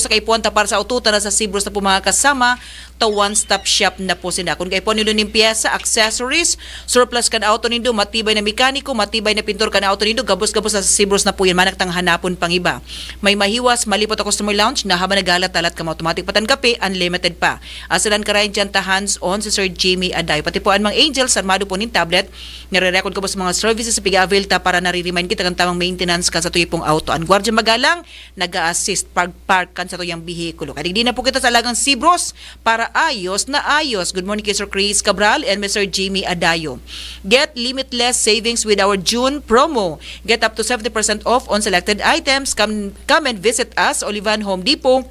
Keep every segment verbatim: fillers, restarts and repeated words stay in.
kaipuhan ta para sa auto, tana sa Sibros na po, mga kasama, ta one-stop shop na po sinda. Kun kaipuhan nindo nin pyesa, accessories, surplus kan auto nindo, matibay na mekaniko, matibay na pintor kan auto nindo, gabos-gabos na sa Sibros na po yan. Manak tang hanapon pang iba. May mahiwas, malipot a customer lounge na habang naghalat-halat ka, automatic patan kape, unlimited pa. Asalan ka rin dyan ta hands-on si Sir Jimmy Aday. Pati po an mga Angels, armado po nin tablet, nare-record ko po sa mga services sa piga-avail ta para nare-remind kita kan tamang maintenance kan satuyang pong auto. An Gwardiya Magalang, nag-a-assist pag-park kan satuyang behikulo. Kaya digdi na po kita sa Alagang Sibros para ayos na ayos. Good morning kay Sir Chris Cabral and Mister Jimmy Adayo. Get limitless savings with our June promo. Get up to seventy percent off on selected items. Come, come and visit us, Olivan Home Depot.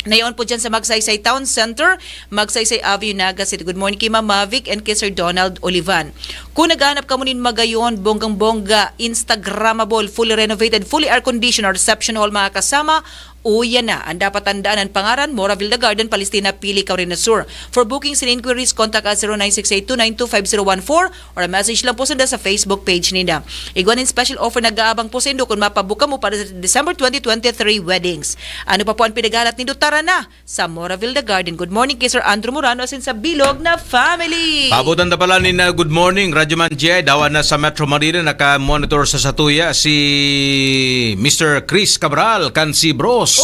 Nayon po dyan sa Magsaysay Town Center, Magsaysay Avenue, Naga City. Good morning kay Ma'am Mavic and kay Sir Donald Olivan. Kung naghahanap kamo nin magayon, bonggang-bongga, Instagrammable, fully renovated, fully air-conditioned, or reception hall, mga kasama, uya na. Ang dapat tandaan, ang pangaran, Moraville The Garden, Palestina, Pili, Camarines Sur. For bookings and inquiries, contact us zero nine six eight two nine two five zero one four or message lang po sila sa Facebook page nila. Igwa nin special offer nag-aabang po sa indo kun mapabuka mo para sa December twenty twenty-three weddings. Ano pa po ang pinaghahanap nindo? Tara na sa Moraville The Garden. Good morning kay Sir Andrew Morano asin sa Bilog na family. Paabutan ta pala nin, ah, good morning, Radyo Man Jay. Dawa na sa Metro Manila, naka-monitor sa satuya si Mister Chris Cabral, kan Sibros.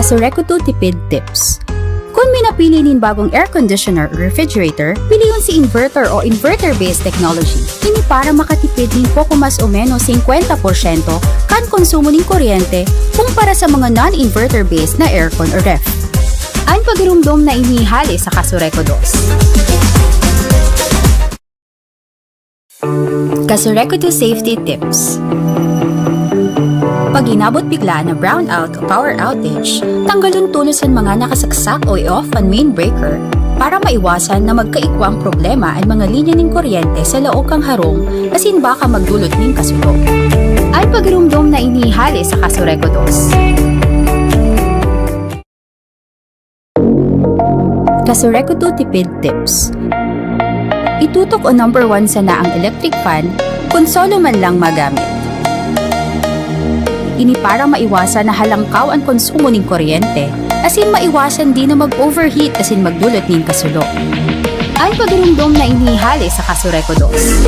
Kasureku Two Tipid Tips. Kun minapili nin bagong air conditioner o refrigerator, pilion si inverter o inverter-based technology. Ini para makatipid nin poko mas o menos singkwenta porsyento kan konsumo nin kuryente kumpara sa mga non-inverter-based na aircon o ref. An pagirumdom na ini hale sa Kasureku Dos. Kasureku Two Safety Tips. Pag inabot biglaan na brownout o power outage, tanggalon tolos an mga nakasaksak o i-off an main breaker para maiwasan na magkaigwa ang problema an mga linya nin kuryente sa laog kan harong asin baka magdulot nin kasulo. An pagirumdom na ini hale sa Kasureku Dos. Kasureku Two Tipid Tips. Itutok o number one sana ang electric fan kun solo man lang magamit. Ini para maiwasan na halangkaw an konsumo nin kuryente, asin maiwasan din na mag-overheat asin magdulot nin kasulo. An pagirumdom na ini hale sa Kasureku Dos.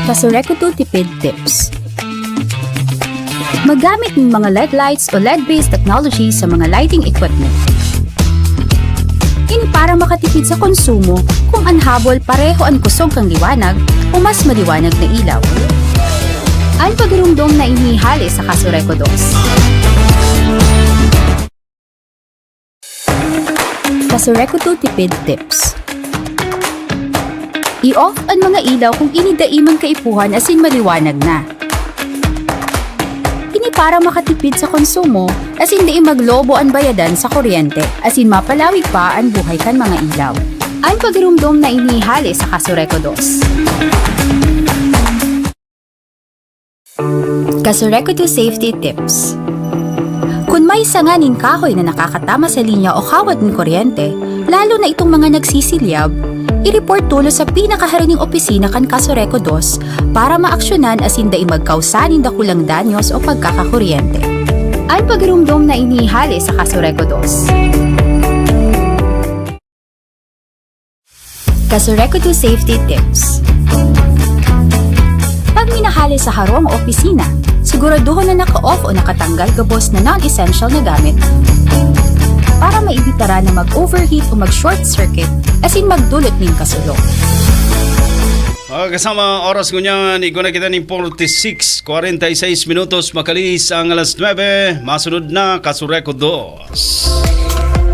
Kasureku Two Tipid Tips. Maggamit ng mga L E D lights o L E D-based technology sa mga lighting equipment. Ini para makatipid sa konsumo kung an habol pareho an kusog kan liwanag o mas maliwanag na ilaw. An pagirumdom na ini hale sa Kasureku Dos. Kasureku Two Tipid Tips. I-off an mga ilaw kung ini dai man kaipuhan asin maliwanag na. Ini para makatipid sa konsumo asin dai maglobo an bayadan sa kuryente asin mapalawig pa an buhay kan mga ilaw. An pagirumdom na ini hale sa Kasureku Dos. Kasureku Two Safety Tips. Kun may sanga nin kahoy na nakakatama sa linya o kawad nin kuryente, lalo na itong mga nagsisilyab, i-report tolos sa pinakaharani ning opisina kan Kasureku Dos para maaksyonan asin dai magkausa nin dakulang danyos o pagkakakuryente. An pagirumdom na ini hale sa Kasureku Dos. Kasureku Two Safety Tips. Minahali sa harong o opisina. Siguraduhon na naka-off o nakatanggal gabos na non-essential na gamit para maibitara na mag-overheat o mag-short circuit asin magdulot nin kasulo. Mga kasama, oras ngunyan, igwa na kita ning forty-six, kwarenta y seis minutos, makalihis ang alas nuebe. Masunod na, Kasureko dos.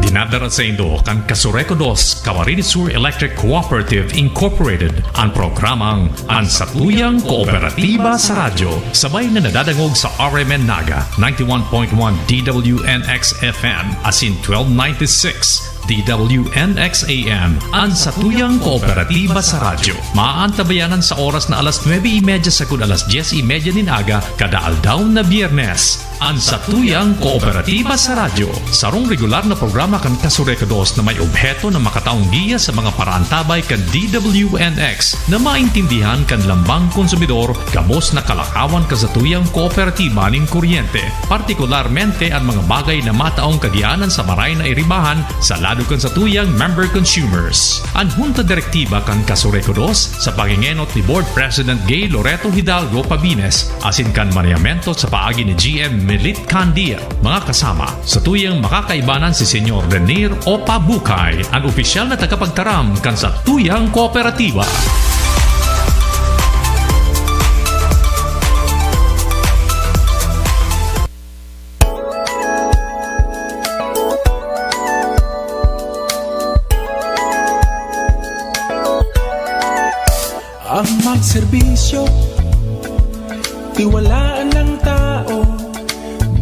Dinadara saindo kan Kasureko dos, Camarines Sur Electric Cooperative Incorporated, an programang An Satuyang Kooperatiba sa Radyo, sabay na nadadangog sa R M N Naga, ninety-one point one D W N X F M, asin twelve ninety-six D W N X A M, an satuyang kooperatiba sa radyo. Maaantabayanan sa oras na alas nuebe y media sagkod alas dyes y media nin aga, kada aldaw na Biyernes. An satuyang kooperatiba sa radyo, sarong regular na programa kan Kasureko dos na may obheto na makataong giya sa mga paraantabay kan D W N X na maintindihan kan lambang konsumidor gabos na kalakawan kan satuyang kooperatiba nin kuryente, partikularmente an mga bagay na mataong kagianan sa maray na iribahan sa lado kan satuyang member consumers. An Hunta Direktiba kan Kasureko dos sa pangengenot ni Board President Gay Loreto Hidalgo Pabines asin kan maneyamento sa paagi ni G M Milit Candia, mga kasama, satuyang makakaibanan si Senyor Renier Opa Bukay, an opisyal na tagapagtaram kan satuyang kooperatiba. Ang magserbisyo, tiwalaan ng tao.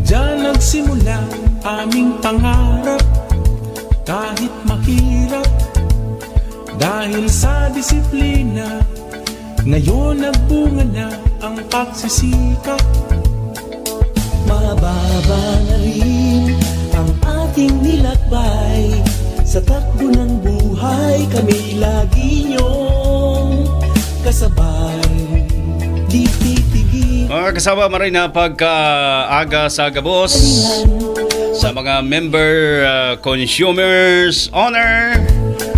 Diyan nagsimula aming pangarap. Kahit mahirap, dahil sa disiplina, ngayon nagbunga na ang pagsisikap. Mababa na rin ang ating nilakbay. Sa takbo ng buhay, kami lagi niyong kasabay. Di titigil. Mga kasama, maray na pagkaaga sa gabos sa mga member, ah, consumers owner,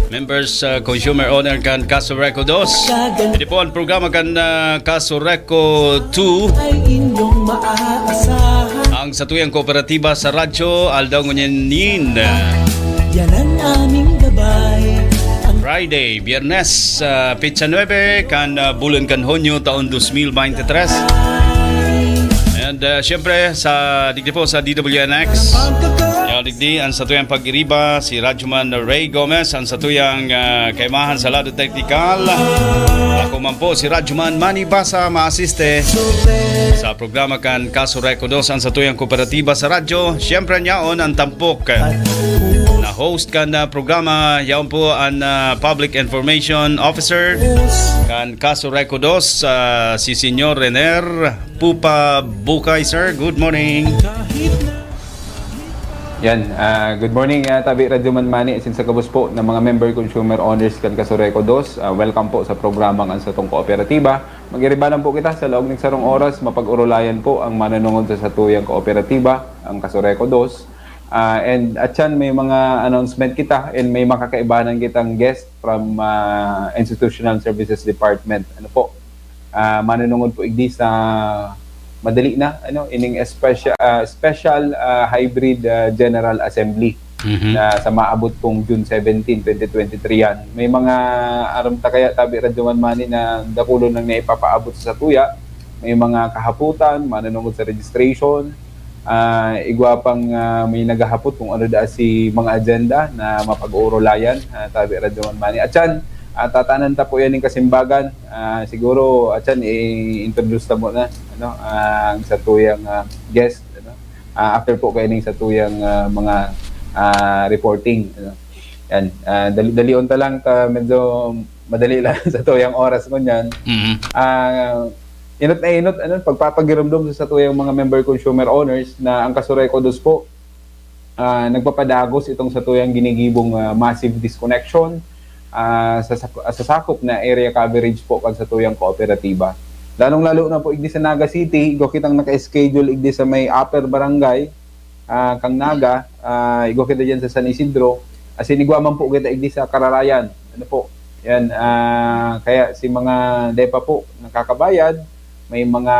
members, ah, consumer owner kan Kasureko dos. Ini po ang programa kan, ah, Kasureko two. Ay inyong maaasahan. Ang satuyang kooperatiba sa radyo, aldaw ngunyan nin Yan ang aming gabay. Ang Friday, Biyernes, ah, petsa nuebe kan, ah, bulan kan Hunyo, taon dos mil bente tres. And, ah, syempre, sa digdi po sa D W N X, yaw digdi ang satuyang pag-iriba, si Radyoman Ray Gomez, ang satuyang, ah, kaimahan sa lado teknikal. Ako man po, si Radyoman Manny Basa, maasiste sa programa kan Kasureko dos, ang satuyang kooperatiba sa radyo. Syempre, yaon ang tampok na host kan, ah, programa, yaon po ang, ah, Public Information Officer kan Kasureko dos, ah, si Senyor Rener Pupa Bukay. Sir, good morning. Yan, ah, good morning, ah, tabi Radyoman Manny, asin sa gabos po ng mga member consumer owners kan Kasureko dos. Ah, welcome po sa programang An Satong Kooperatiba. Mag-iriba lang po kita sa laog ning sarong oras, mapag-orolayan po ang manunungod sa satuyang kooperatiba, ang Kasureko dos. Ah, and atyan, may mga announcement kita and may makakaibanan kitang guest from, ah, Institutional Services Department. Ano po? Ah, manunungod po igdi sa madali na, ano, ining special, ah, special, ah, hybrid, ah, General Assembly Mhm. na sa maabot pong June seventeen, twenty twenty-three yan. May mga aram ta kaya, tabi Radyoman Manny, na dakulon nang naipapaabot sa satuya. May mga kahapotan, manunungod sa registration. Ah, igwa pang, ah, may naghahapot kung ano daa si mga agenda na mapag-oorolayan, ah, tabi Radyoman Manny. Atyan, ah, tatanan ta po yan ning kasimbagan. Ah, siguro, atyan, i-introduce ta muna, ano, ah, ang satuyang, ah, guest, ano. Ah, after po kaining satuyang, ah, mga, ah, reporting, ano. Yan, ah, dali-, dalion ta lang ta, medyo madali lang satuyang oras ngunyan. Mhm. Ah, inot na inot, ano, pagpapagiromdom sa satuyang mga member consumer owners na ang Kasureko dos po, ah, nagpapadagos itong satuyang ginigibong, ah, massive disconnection, ah, sa sak-, sa sakop na area coverage po kan satuyang kooperatiba. Lalong-lalo na po igdi sa Naga City, igwa kitang naka-schedule igdi sa may Upper Barangay, ah, kang Naga, ah, igwa kita diyan sa San Isidro, asin igwa man po kita igdi sa Kararayan. Ano po? Yan, ah, kaya si mga DEPA po, nakakabayad, may mga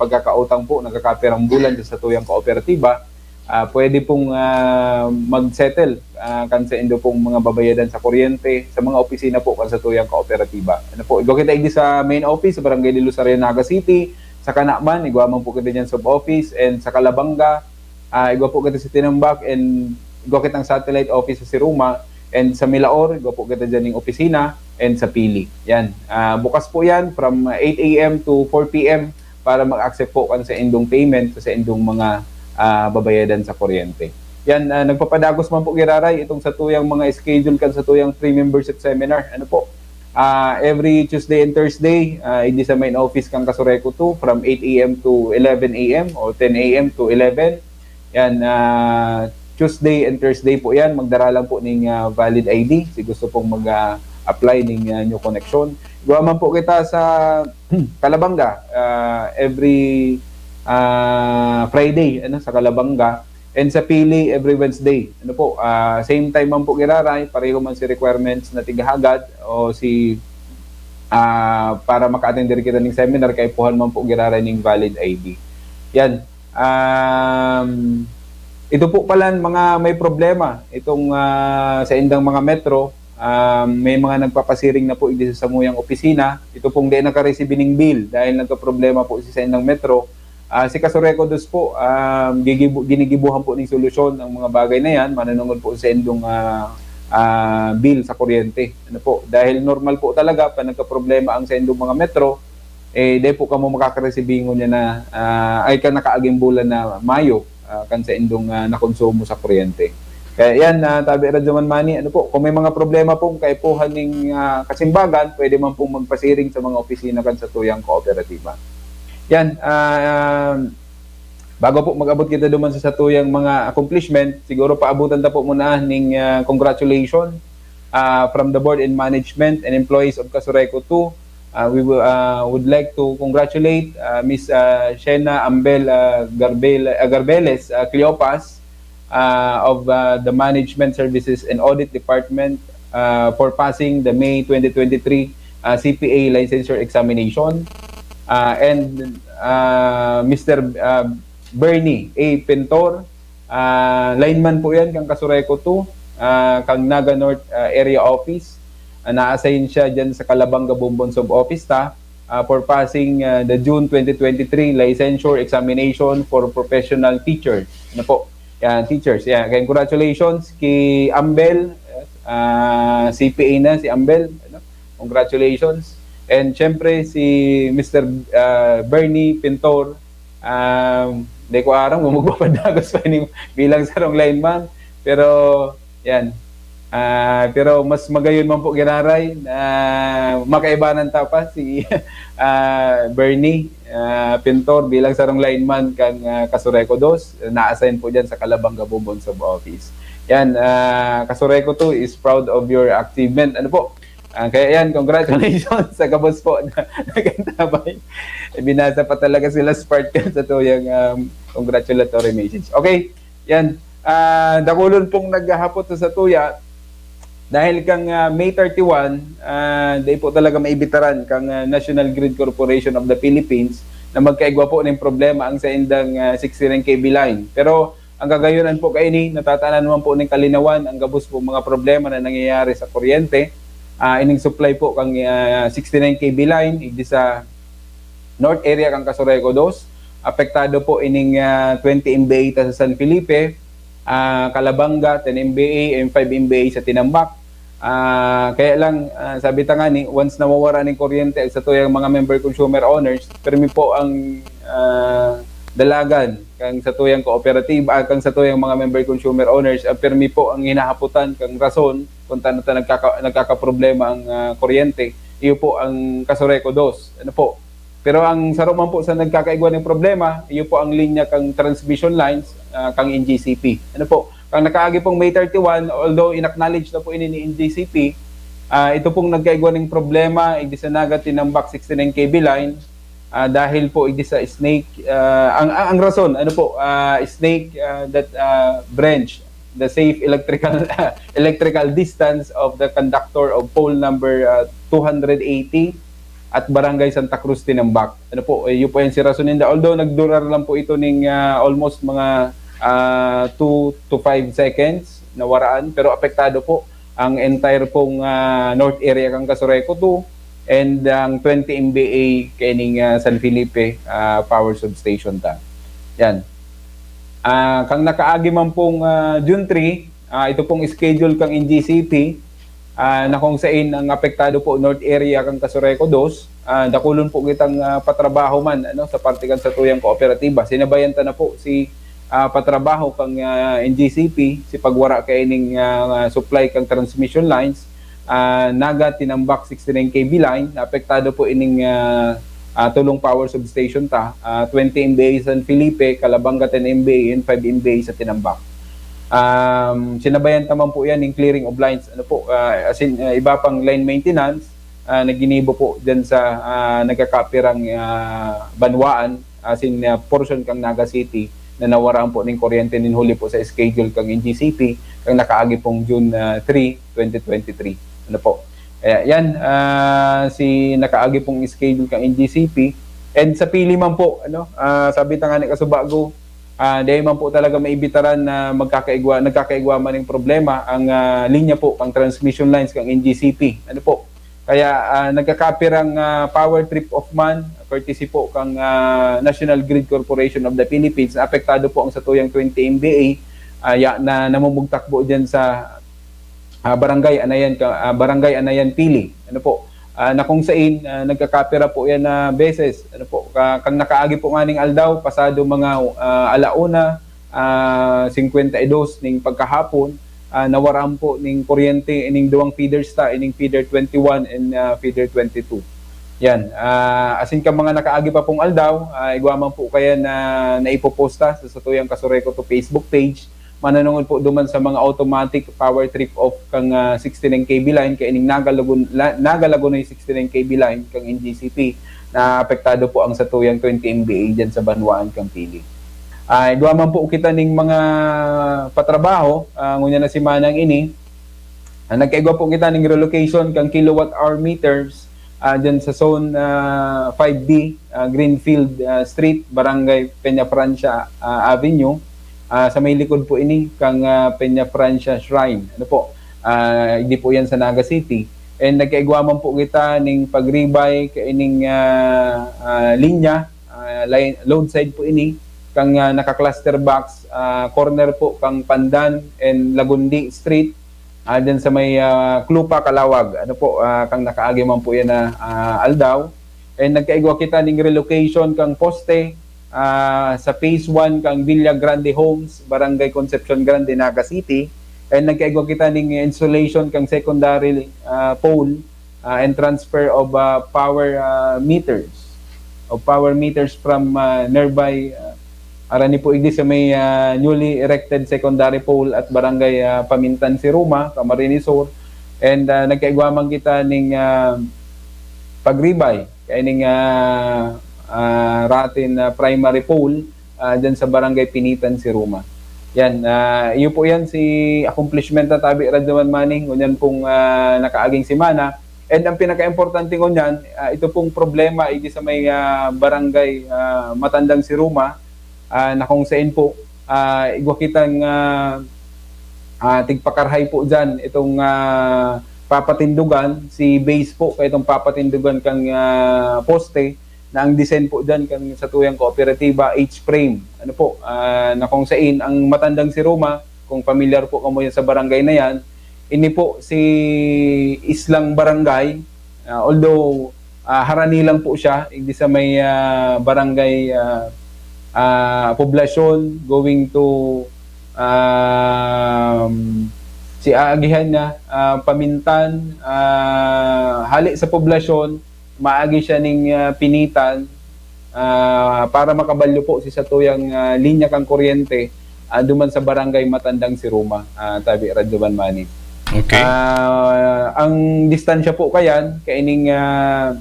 pagkakautang po, nagkakapirang bulan sa satuyang kooperatiba, ah, pwede pong, ah, mag-settle, ah, kan saindo pong mga babayadan sa kuryente, sa mga opisina po kan satuyang kooperatiba. Ano po, igwa kita igdi sa main office, sa Barangay de Luz, Naga City, sa Canaman, igwa man po kita dyan sa office, and sa Calabanga, ah, igwa po kita sa Tinambac, and igwa kitang satellite office sa Siruma, and sa Milaor, igwa po kita dyan yung opisina, and sa Pili. Yan. Ah, bukas po yan from eight a m to four p m para mag-accept po kan saindong payment sa saindong mga, ah, babayadan sa kuryente. Yan, ah, nagpapadagos man po giraray itong satuyang mga schedule kan satuyang free membership seminar. Ano po? Ah, every Tuesday and Thursday, ah, igdi sa main office kan Casureco two from eight a m to eleven a m or ten a m to eleven. Yan, ah, Tuesday and Thursday po yan. Magdara lang po ning, ah, valid I D si gusto pong mag, ah, apply ning, ah, new connection. Igwa man po kita sa Calabanga, ah, every, ah, Friday, ano, sa Calabanga. And sa Pili, every Wednesday. Ano po, ah, same time man po giraray, pareho man si requirements na tighahagad o si, ah, para maka-attend diri kita ning seminar, kaipuhan man po giraray ning valid I D. Yan. Um, ito po pala mga may problema. Itong, ah, saindang mga metro, um, may mga nagpapasiring na po igdi sa samuyang opisina. Ito pong di nakareceive ning bill dahil nagkaproblema po si saindang metro. Ah, si Casureco dos po, um, gigibu-, ginigibuhan po ning solusyon ang mga bagay na yan, manunungod po sa indong, ah, ah, bill sa kuryente. Ano po? Dahil normal po talaga, pa nagkaproblema ang sa indong mga metro, eh, di po kamo makakaresibingon niya na, ah, ay ka nakaaging bulan na Mayo, ah, kan sa indong, ah, nakonsumo sa kuryente. Kaya yan, ah, tabi Radyo Man Manny, ano po, kung may mga problema pong kaipuhan ning, ah, kasimbagan, pwede man pong magpasiring sa mga opisina kan sa tuyang kooperatiba. Yan, ah, bago po mag-abot kita duman sa satuyang mga accomplishment, siguro paabutan ta po muna ning, ah, congratulation, ah, from the board and management and employees of Casureco two. Ah, we will, ah, would like to congratulate, ah, Miss, ah, Shena Ambel, ah, Garbel-, ah, Garbeles, ah, Cleopas, ah, of, ah, the Management Services and Audit Department, ah, for passing the May twenty twenty-three, ah, C P A licensure examination. Ah, and, ah, Mister, ah, Bernie A Pintor, ah, lineman po yan, kan Casureco two, ah, kan Naga North, ah, Area Office. Ah, na-assign siya dyan sa Calabanga Bombon Sub-Office ta, ah, for passing, ah, the June twenty twenty-three licensure examination for professional teacher. Ano po? Yan, teachers. Yan. Kaya congratulations kay Ambel. Ah, C P A na si Ambel. Ano? Congratulations. And syempre, si Mister, ah, Bernie Pintor, um, di ko aram kung magpapadagos pa ini bilang sarong lineman. Pero, yan. Ah, pero mas magayon man po giraray na makaibanan ta pa si, ah, Bernie, ah, Pintor bilang sarong lineman kan, ah, Casureco dos. Na-assign po dyan sa Calabanga Bombon Sub-Office. Yan, ah, Casureco two is proud of your achievement. Ano po? Ah, kaya yan, congratulations sa gabos po na nagantabay. Binasa pa talaga sila Spartan sa tuyang, um, congratulatory message. Okay, yan. Ah, dakulon pong naghahapot sa satuya. Dahil kang, ah, May thirty-one, ah, dai po talaga maibitaran kang, ah, National Grid Corporation of the Philippines na magkaigwa po ning problema ang saindang, ah, sixty-nine K V line. Pero ang kagayonan po kaini, natatanan naman po ning kalinawan ang gabos po mga problema na nangyayari sa kuryente. Ah, ining supply po kang, ah, sixty-nine K V line, igdi sa North area kang Casureco dos. Apektado po ining, ah, twenty M V A ta sa San Felipe, ah, Calabanga, ten M V A, and five M V A sa Tinambac. Ah, kaya lang, ah, sabi ta nga ni, once nawawara ning kuryente sa tuyang mga member consumer owners, pirmi po ang, ah, dalagan kang sa tuyang kooperatiba, ah, kang sa tuyang mga member consumer owners, ah, pirmi po ang hinahaputan kang rason kung tano ta nagkaka-, nagkakaproblema ang, ah, kuryente. Iyo po ang Casureco dos. Ano po? Pero ang saro man po sa nagkakaigwa ning problema, iyo po ang linya kang transmission lines, ah, kang N G C P. Ano po? Kang nakaagi pong May thirty-one, although in-acknowledge na po ini ni N G C P, ah, ito pong nagkaigwa ning problema, igdi sa Naga Tinambac sixty-nine K V line, ah, dahil po igdi sa snake, ah, ang, ang, ang rason, ano po, ah, snake, ah, that, ah, branch, the safe electrical, electrical distance of the conductor of pole number, ah, two hundred eighty, at Barangay Santa Cruz, Tinambac. Ano po, eh, yun po yan si rason ninda. Although nagdurar lang po ito ning, ah, almost mga, ah, two to five seconds na waraan, pero apektado po ang entire pong, ah, North Area kan Casureco two and ang twenty M V A kaining, ah, San Felipe, ah, power substation ta. Yan. Ah, kang nakaagi man pong, ah, June three, ah, ito pong schedule kang N G C P, ah, na kung sain ang apektado po North Area kan Casureco dos, ah, dakulon po kitang, ah, patrabaho man, ano, sa parte kan satuyang kooperatiba. Sinabayan ta na po si, ah, patrabaho kang, ah, N G C P, si pagwara kaining, ah, supply kang transmission lines, ah, Naga, Tinambac, sixty-nine K V line, apektado po ining, ah, ah, tulong power substation ta, ah, twenty M V A San Felipe, Calabanga ten M V A, and five M V A sa Tinambac. Um, sinabayan ta man po yan yung clearing of lines, ano po, ah, as in, ah, iba pang line maintenance, ah, na ginibo po dyan sa, ah, nagkakapirang, ah, banwaan, as in, ah, portion kang Naga City na nawaraan po ning kuryente nin huli po sa schedule kang N G C P, kang nakaagi pong June, ah, three, twenty twenty-three. Ano po? Kaya yan, ah, si nakaagi pong schedule kang N G C P. And sa Pili man po, ano, ah, sabi ta nga ni Kasubago, ah, dahil man po talaga maibitaran na magkakaigwa, nagkakaigwa man yung problema, ang, ah, linya po, pang transmission lines kang N G C P. Ano po? Kaya, ah, nagkakapir ang, ah, power trip off man, courtesy po kang, ah, National Grid Corporation of the Philippines, na apektado po ang satuyang twenty M V A, ah, ya, na namumugtak po dyan sa, ah, Barangay Anayan, ka, ah, Barangay Anayan Pili. Ano po? Ah, na kung sain, ah, nagkakapira po yan na beses. Ano po? Ka, kang nakaagi po nganing aldaw, pasado mga, ah, alauna, ah, singkwenta y dos ning pagkahapon, ah, nawaraan po ning kuryente ining duwang feeders ta, ining feeder twenty-one and, ah, feeder twenty-two. Yan. Ah, asin ka mga nakaagi pa pong aldaw, ah, igwa man po kaya na naipoposta sa satuyang Kasureco to Facebook page, mananungod po duman sa mga automatic power trip off kang, ah, sixty-nine K V line, kaining Naga Lagun-, La-, Naga Lagunoy sixty-nine K V line kang N G C P, na apektado po ang satuyang twenty M V A dyan sa banwaan kang Pili. Ah, igwa man po kita ning mga patrabaho, ah, ngunyan na simanang ini. Ah, nagkaigwa po kita ning relocation kang kilowatt hour meters, ah, dyan sa zone, ah, five B, ah, Greenfield, ah, Street, Barangay Peña Francia, ah, Avenue. Ah, sa may likod po ini kang, ah, Peña Francia Shrine. Ano po? Ah, hindi po yan sa Naga City. And nagkaigwa man po kita ning pagribay kaining, ah, ah, linya, ah, line, load side po ini, kang, ah, naka-cluster box, ah, corner po kang Pandan and Lagundi Street, ah, dyan sa may, ah, Clupa, Calauag. Ano po, ah, kang nakaagi man po yan na, ah, aldaw. And nagkaigwa kita ning relocation kang poste, ah, sa phase one kang Villa Grande Homes, Barangay Concepcion Grande, Naga City. And nagkaigwa kita ning installation kang secondary, ah, pole, ah, and transfer of, ah, power, ah, meters, of power meters from, ah, nearby, ah, arani po igdi sa may, ah, newly erected secondary pole at Barangay, ah, Pamintan si Roma, Camarines Sur. And, ah, nagkaigwa man kita ning, ah, pagribay kaining, ah, ah, rotten na primary pole, ah, dyan sa Barangay Pinitan si Roma. Yan, ah, iyo po yan si accomplishment na tabi, Radyo Man Manny, ngunyan pong, ah, nakaaging semana. And ang pinaka-importante ngunyan, ah, ito pong problema, igdi sa may, ah, Barangay, ah, Matandang si Roma, ah, na kung sain po, ah, igwa kitang, ah, ah, tigpakarhay po dyan, itong, ah, papatindugan, si Base po, kaya itong papatindugan kang, ah, poste, na ang design po dyan kan satuyang kooperatiba, H-frame. Ano po, ah, na kung sain, ang Matandang si Roma, kung pamilyar po kamo yan sa barangay na yan, ini po si Islang Barangay, ah, although, ah, harani lang po siya, igdi sa may, ah, barangay, ah, ah, Poblacion, going to, um, si aagihan niya, ah, Pamintan, ah, hali sa Poblacion, maagi siya ning, ah, Pinitan, ah, para makabalyo po si satuyang, ah, linya kan kuryente, ah, duman sa barangay Matandang si Roma, ah, tabi Radyo Man Manny. Okay. Ah, ang distansya po kayan, kaining, ah,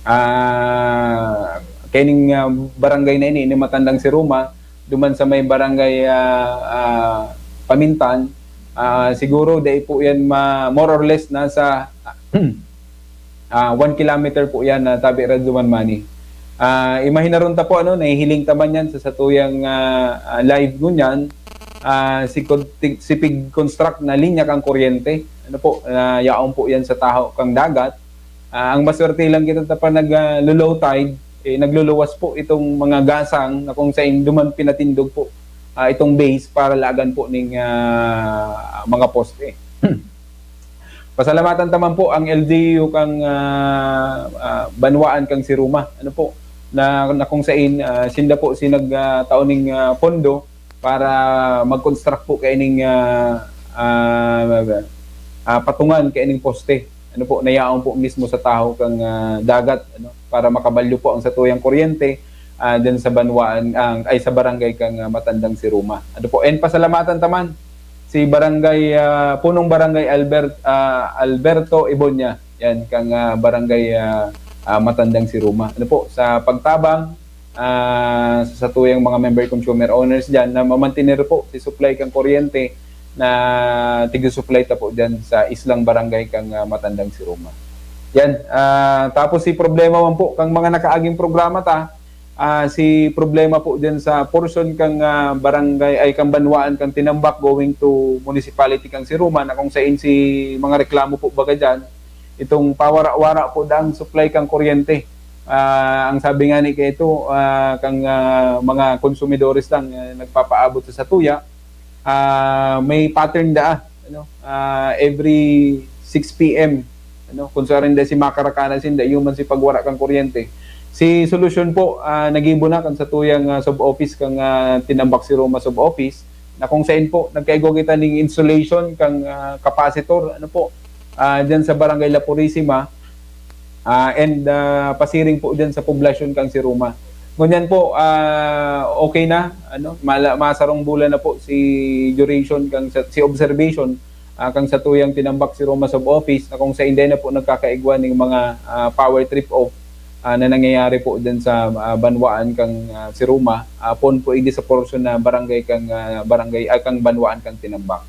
ah, kaining, ah, barangay na ini, ini Matandang si Roma, duman sa may barangay, ah, ah, Pamintan, ah, siguro dai po yan ma-, more or less nasa, Ah, one kilometer po yan, ah, tabi Radyo Man Mani. Ah, imahinaron ta po, ano, nahihiling ta man yan sa satuyang, ah, ah, live ngunyan, ah, si Kod-, si Pig Construct na linya kang kuryente. Ano po, ah, yaon po yan sa tahaw kang dagat. Ah, ang maswerte lang kita ta pa nag, ah, low tide, eh, nagluluwas po itong mga gasang na kung sain duman pinatindog po, ah, itong base para lagan po ning, ah, mga poste. Pasalamatan ta man po ang L G U kang, ah, ah, banwaan kang Siruma. Ano po, na, na kung sain, ah, sinda po si nag, ah, tao ning, ah, pondo para mag-construct po kaining, ah, ah, ah, patungan kaining poste. Ano po, nayaon po mismo sa tahaw kang, ah, dagat, ano, para makabalyo po ang satuyang kuryente, ah, dyan sa banwaan, ang, ay, sa barangay kang, ah, Matandang Siruma. Ano po, and pasalamatan ta man si barangay, ah, punong barangay Albert-, ah, Alberto Ibonia. Yan, kang, ah, barangay, ah, ah, Matandang Siruma. Ano po, sa pagtabang, ah, sa satuyang mga member consumer owners dyan na mamantener po si supply kang kuryente na tigsusupply ta po dyan sa islang barangay kang, ah, Matandang Siruma. Yan, ah, tapos si problema man po kang mga nakaaging programa ta, ah, si problema po dyan sa portion kang, ah, barangay, ay, kang banwaan kang Tinambak going to municipality kang Siruma na kung sain si mga reklamo po baga dyan, itong pawara-wara po dang supply kang kuryente. Ah, ang sabi nga ni kaito, ah, kang, ah, mga konsumidores lang, ah, nagpapaabot sa satuya, ah, may pattern daa, ano, ah, every six P M, ano, kung saan daa si makarakana sinda, iyo man si pagwara kang kuryente. Si solusyon po, ah, nagibo na kan satuyang, ah, sub-office kang, ah, Tinambak Siruma sub-office, na kung sain po, nagkaigwa kita ning installation kang, ah, capacitor, ano po, ah, dyan sa Barangay La Purisima, ah, and, ah, pasiring po dyan sa poblasyon kang Siruma. Ngunyan po, ah, okay na, ano, mala-, masarong bulan na po si duration kang sa, si observation, ah, kang satuyang Tinambak Siruma sub-office na kung sain dai na po nagkakaigwa ning mga, ah, power trip off, ah, na nangyayari po dyan sa, ah, banwaan kang, ah, Siruma, ah, pon po idi sa portion na barangay kang, ah, barangay, ah, kang banwaan kang Tinambak.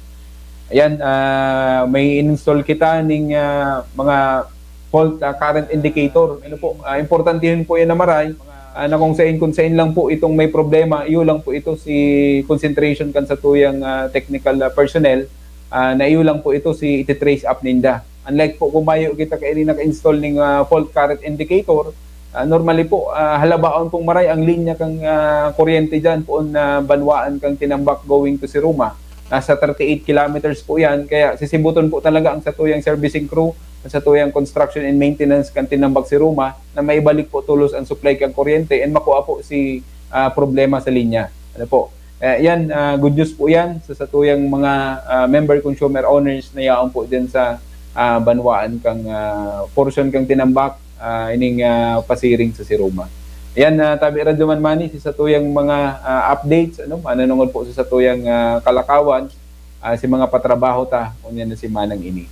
Ayan, ah, may in-install kita ning, ah, mga fault, ah, current indicator. Ano po, ah, importantehon po yan na maray, ah, na kung sain, kung sain lang po itong may problema, iyo lang po ito si concentration kan satuyang, ah, technical, ah, personnel, ah, na iyo lang po ito si iti-trace up ninda. Unlike po kung mayo kita kaini naka-install ning, ah, fault current indicator, ah, normally po, ah, halabaon pong maray ang linya kang, ah, kuryente dyan, poon na banwaan kang Tinambak going to Siruma. Nasa thirty-eight kilometers po yan, kaya sisibuton po talaga ang satuyang servicing crew, ang satuyang construction and maintenance kan Tinambak Siruma na maibalik po tolos ang supply kang kuryente and makua po si, ah, problema sa linya. Ano po? Eh, yan, ah, good news po yan sa satuyang mga, ah, member consumer owners na yaon po dyan sa, ah, banwaan kang, ah, portion kang Tinambak, ah, ining, ah, pasiring sa Siruma. Yan, ah, tabi Radyo Man Mani, si satuyang mga, ah, updates, ano, mananungod po sa satuyang, ah, kalakawan, ah, si mga patrabaho ta, unya na si Manang ini.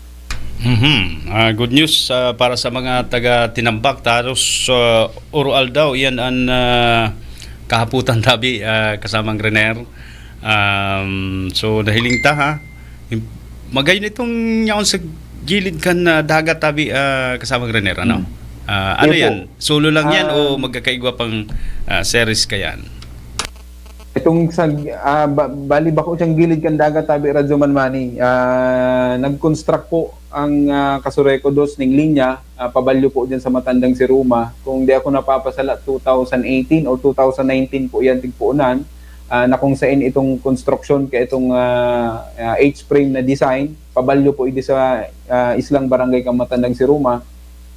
Mhm. Ah, good news, ah, para sa mga taga Tinambak, taros, ah, Oro Aldaw, iyan an, ah, kahaputan tabi, ah, kasamang Rener. Um, so, nahiling ta, ha? Magayon itong yaon sa gilid kan, ah, dagat tabi, ah, kasamang Rener, ano? Ah, ano Yes po. Yan? Solo lang yan o Um, magkakaigwa pang, ah, series kayan? Itong sa, ah, ba-, bali bako siyang gilid kan dagat, tabi Radyo Man Mani. Ah, nag-construct po ang, ah, Kasureko dos ning linya, ah, pabalyo po dyan sa Matandang Siruma. Kung di ako napapasala, two thousand eighteen o two thousand nineteen po yan, tigpuunan, ah, na kung sain itong construction ka itong, ah, ah, H-frame na design, pabalyo po idi sa, ah, islang barangay kang Matandang Siruma.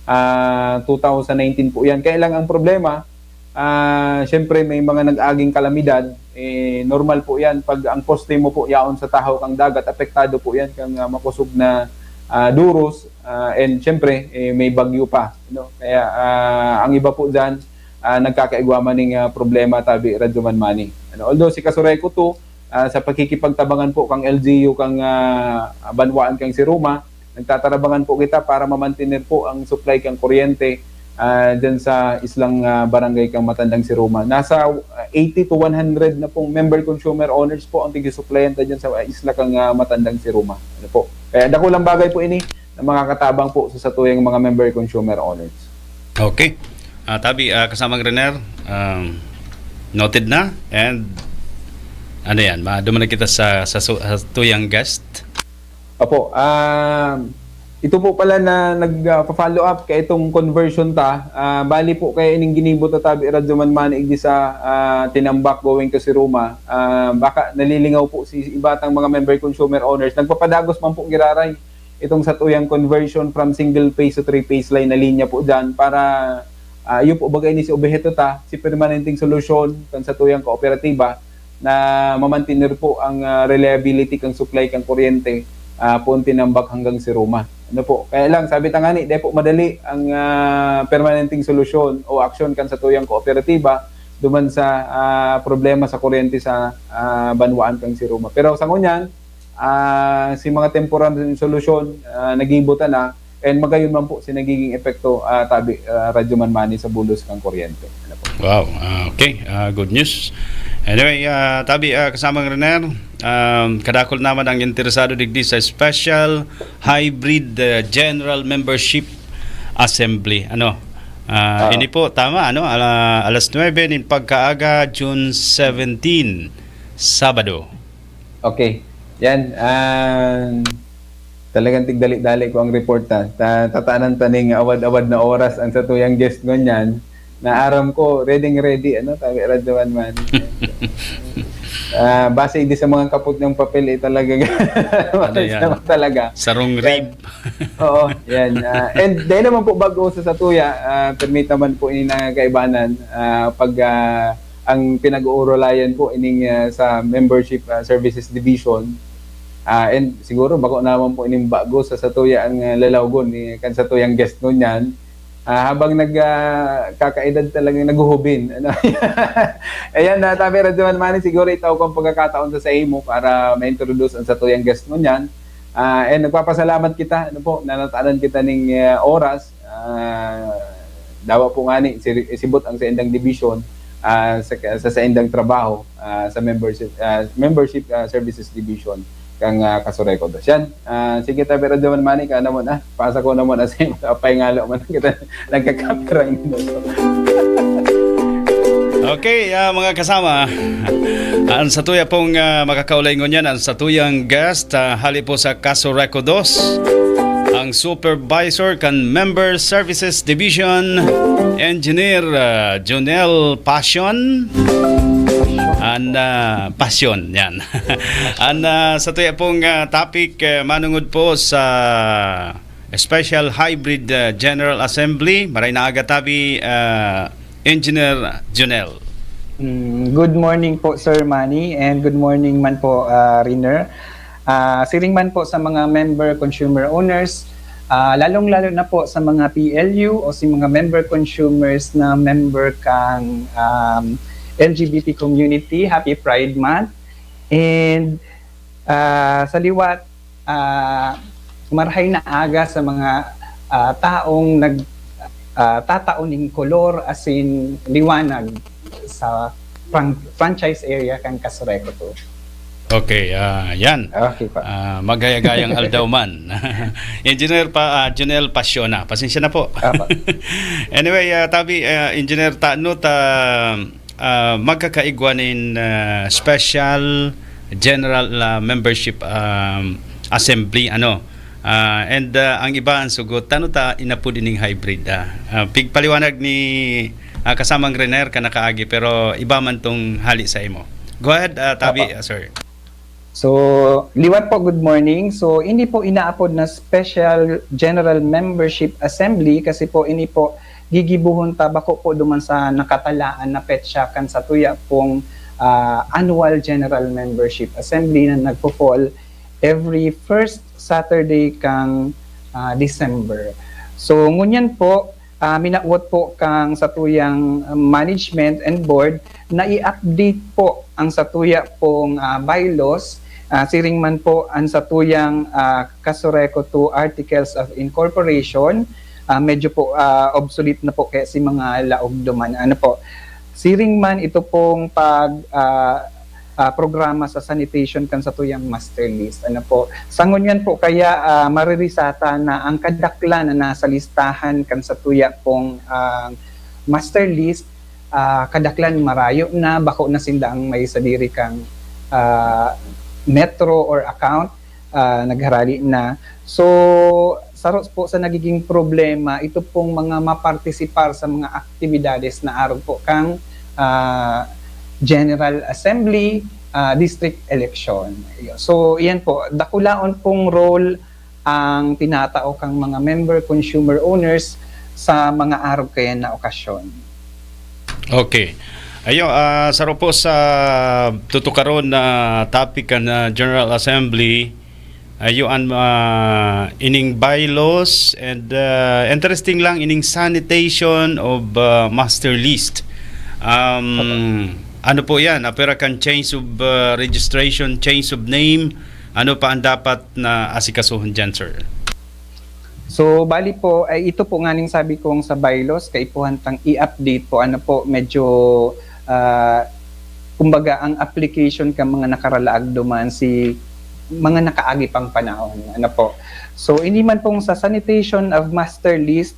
Ah, two thousand nineteen po yan. Kaya lang ang problema, ah, syempre may mga nag-aging kalamidad, eh, normal po yan. Pag ang poste mo po yaon sa tahaw kang dagat, apektado po yan kang, ah, makosog na, ah, duros, ah, and syempre, eh, may bagyo pa, no? Kaya, ah, ang iba po dyan, ah, nagkakaigwa man ning, ah, problema, tabi Radyo Man Mani. Ano, although si Kasureko two, ah, sa pakikipagtabangan po kang L G U kang, ah, banwaan kang Siruma, nagtatarabangan po kita para mamantener po ang supply kang kuryente, ah, dyan sa islang, ah, barangay kang Matandang Siruma. Nasa, ah, eighty to one hundred na pong member consumer owners po ang tigsusuplayan ta dyan sa, ah, isla kang, ah, Matandang Siruma. Ano po? Kaya dakulang bagay po ini, na makakatabang po sa satuyang mga member consumer owners. Okay. Ah, tabi, ah, kasamang Riner, um, noted na. And ano yan, maduman na kita sa, sa, su- sa tuyang guest. Opo, ah, ito po pala na nag-follow up kay itong conversion ta. Ah, bali po kaya ining ginibo ta tabi Radyo Man Mani igdi sa ah, Tinambak going to Siruma. Ah, baka nalilingaw po si iba tang mga member consumer owners. Nagpapadagos man po giraray itong satuyang conversion from single phase to three phase line na linya po dyan para ah, iyo po bagay ni si obheto ta, si permanenteng solusyon kan satuyang kooperatiba na mamantener po ang ah, reliability kan supply kan kuryente ah, poon Tinambak hanggang Siruma. Ano po? Kaya lang, sabi ta ngani, di po madali ang ah, permanenteng solusyon o aksyon kan satuyang kooperatiba duman sa ah, problema sa kuryente sa ah, banwaan kan Siruma. Pero sa ngunyan, ah, si mga temporary solusyon ah, nagibo ta na, and magayon man po si nagiging epekto ah, tabi ah, Radyo Man Mani sa bulos kan kuryente. Ano po? Wow, ah, okay. Ah, good news. Anyway, ah, tabi, ah, kasamang Riner, um, kadakol naman ang interesado digdi sa Special Hybrid ah, General Membership Assembly. Ano? Ah, Ah. Ini po, tama, ano? Ala, alas nuebe nin pagkaaga, June seventeen, Sabado. Okay. Yan. Ah, talagang tigdali-dali ko ang report ta. Ta tatanan ta ning awad-awad na oras ang satuyang guest ngunyan. Na aram ko, ready-ready, ano, tabi Radyo Man Mani. Ah, base di sa mga kapot ng papel, eh, talaga. Ano yan? Naman talaga. Sarong Yan. Rib. Oo, yan. Ah, and dahil naman po bago sa satuya, ah, permita man po ini na kaibanan, ah, pag ah, ang pinag-uurulayan po ining ah, sa Membership ah, Services Division. Ah, and siguro bako naman po ining bago sa satuya ang ah, lalawgon ni kan satuyang guest ngunyan. Ah, habang nag ah, kakaedad talagang naguhubin. Ano? Ayan, na tabi Radyo Man Mani, siguro itaw ko ang pagkakataon sa sa imo para ma-introduce ang satuyang guest ngunyan. Ah, and nagpapasalamat kita, ano po, na natanan kita ning ah, oras. Ah, dawa po ngani, si, isibot ang saindang division ah, sa, sa saindang trabaho ah, sa membership ah, membership ah, services division kang ah, Kasureco dos. Yan. Ah, sige, tabi Radyo Man Mani, ka naman ah. Pasa ko naman ah, sa imo. Apay nga man kita nagkakapirang minuto. Okay, ah, mga kasama, ang satuya pong ah, makakaulay ngunyan, ang satuyang guest, ah, hali po sa Kasureco dos, ang supervisor kan Member Services Division, Engineer ah, Jonel Passion. An ah, Passion, yan. An ah, satuya pong ah, topic ah, manungod po sa Special Hybrid ah, General Assembly. Maray na aga tabi, ah, Engineer Jonel. Mm, good morning po, Sir Manny, and good morning man po, ah, Riner. Ah, siring man po sa mga member consumer owners, ah, lalong-lalo na po sa mga P L U o si mga member consumers na member kang um, L G B T community, Happy Pride Month. And ah, sa liwat, ah, marahay na aga sa mga ah, taong nag ah, tatao ning kolor asin liwanag sa fran- franchise area kan Kasureco two. Okay, ah, yan. Okay pa. Ah, magayagayang aldaw man. Engineer pa, ah, Junel Pasiona. Pasensya na po. Apa. Anyway, ah, tabi, ah, Engineer, tano ta ah, magkakaigwa nin ah, special general ah, membership um, assembly, ano. Ah, and ah, ang iba ang sugot, tano ta inapod ining hybrid? Ah, Ah, pigpaliwanag ni ah, kasamang Rener ka nakaagi, pero iba man tong hali sa imo. Go ahead, ah, tabi, Apo. Ah, sir. So, liwat po, good morning. So, ini po inaapod na Special General Membership Assembly kasi po ini po gigibuhon ta bako po duman sa nakatalaan na petsa kan satuya pong ah, Annual General Membership Assembly na nagpo-fall every first Saturday kang ah, December. So, ngunyan po, ah, minawot po kang satuyang management and board na i-update po ang satuya pong ah, bylaws, ah, siring man po ang satuyang ah, Kasureco two Articles of Incorporation, ah, medyo po ah, obsolete na po kaya si mga laog duman. Ano po? Siring man ito pong pag ah, ah, programa sa sanitation kan satuyang master list. Ano po? Sa ngunyan po kaya, ah, maririsata na ang kadaklan na nasa listahan kan satuya pong, ah, master list, ah, kadaklan marayo na, bako na sinda ang may sadiri kang, ah, metro or account, ah, nagharali na. So, saro po sa nagiging problema, ito pong mga mapartisipar sa mga aktibidades na arog po kang, ah, General Assembly, ah, district election. So, iyan po, dakulaon pong role ang tinatao kang mga member, consumer owners sa mga arog kayan na okasyon. Okay. Ayo, ah, saro po sa tutukaron na topic kan, ah, General Assembly, ayo an, ah, ining bylaws and, ah, interesting lang ining sanitation of, ah, master list. Um, ano po yan? Apera kan change of, ah, registration, change of name. Ano pa ang dapat na asikasuhon dyan, sir? So, bali po, ay ito po nganing sabi kong sa bylaws, kaipuhan tang i-update po. Ano po, medyo, ah, kumbaga, ang application ka mga nakaralaag duman si mga nakaagi pang panahon. Ano po. So, hindi man pong sa sanitation of master list,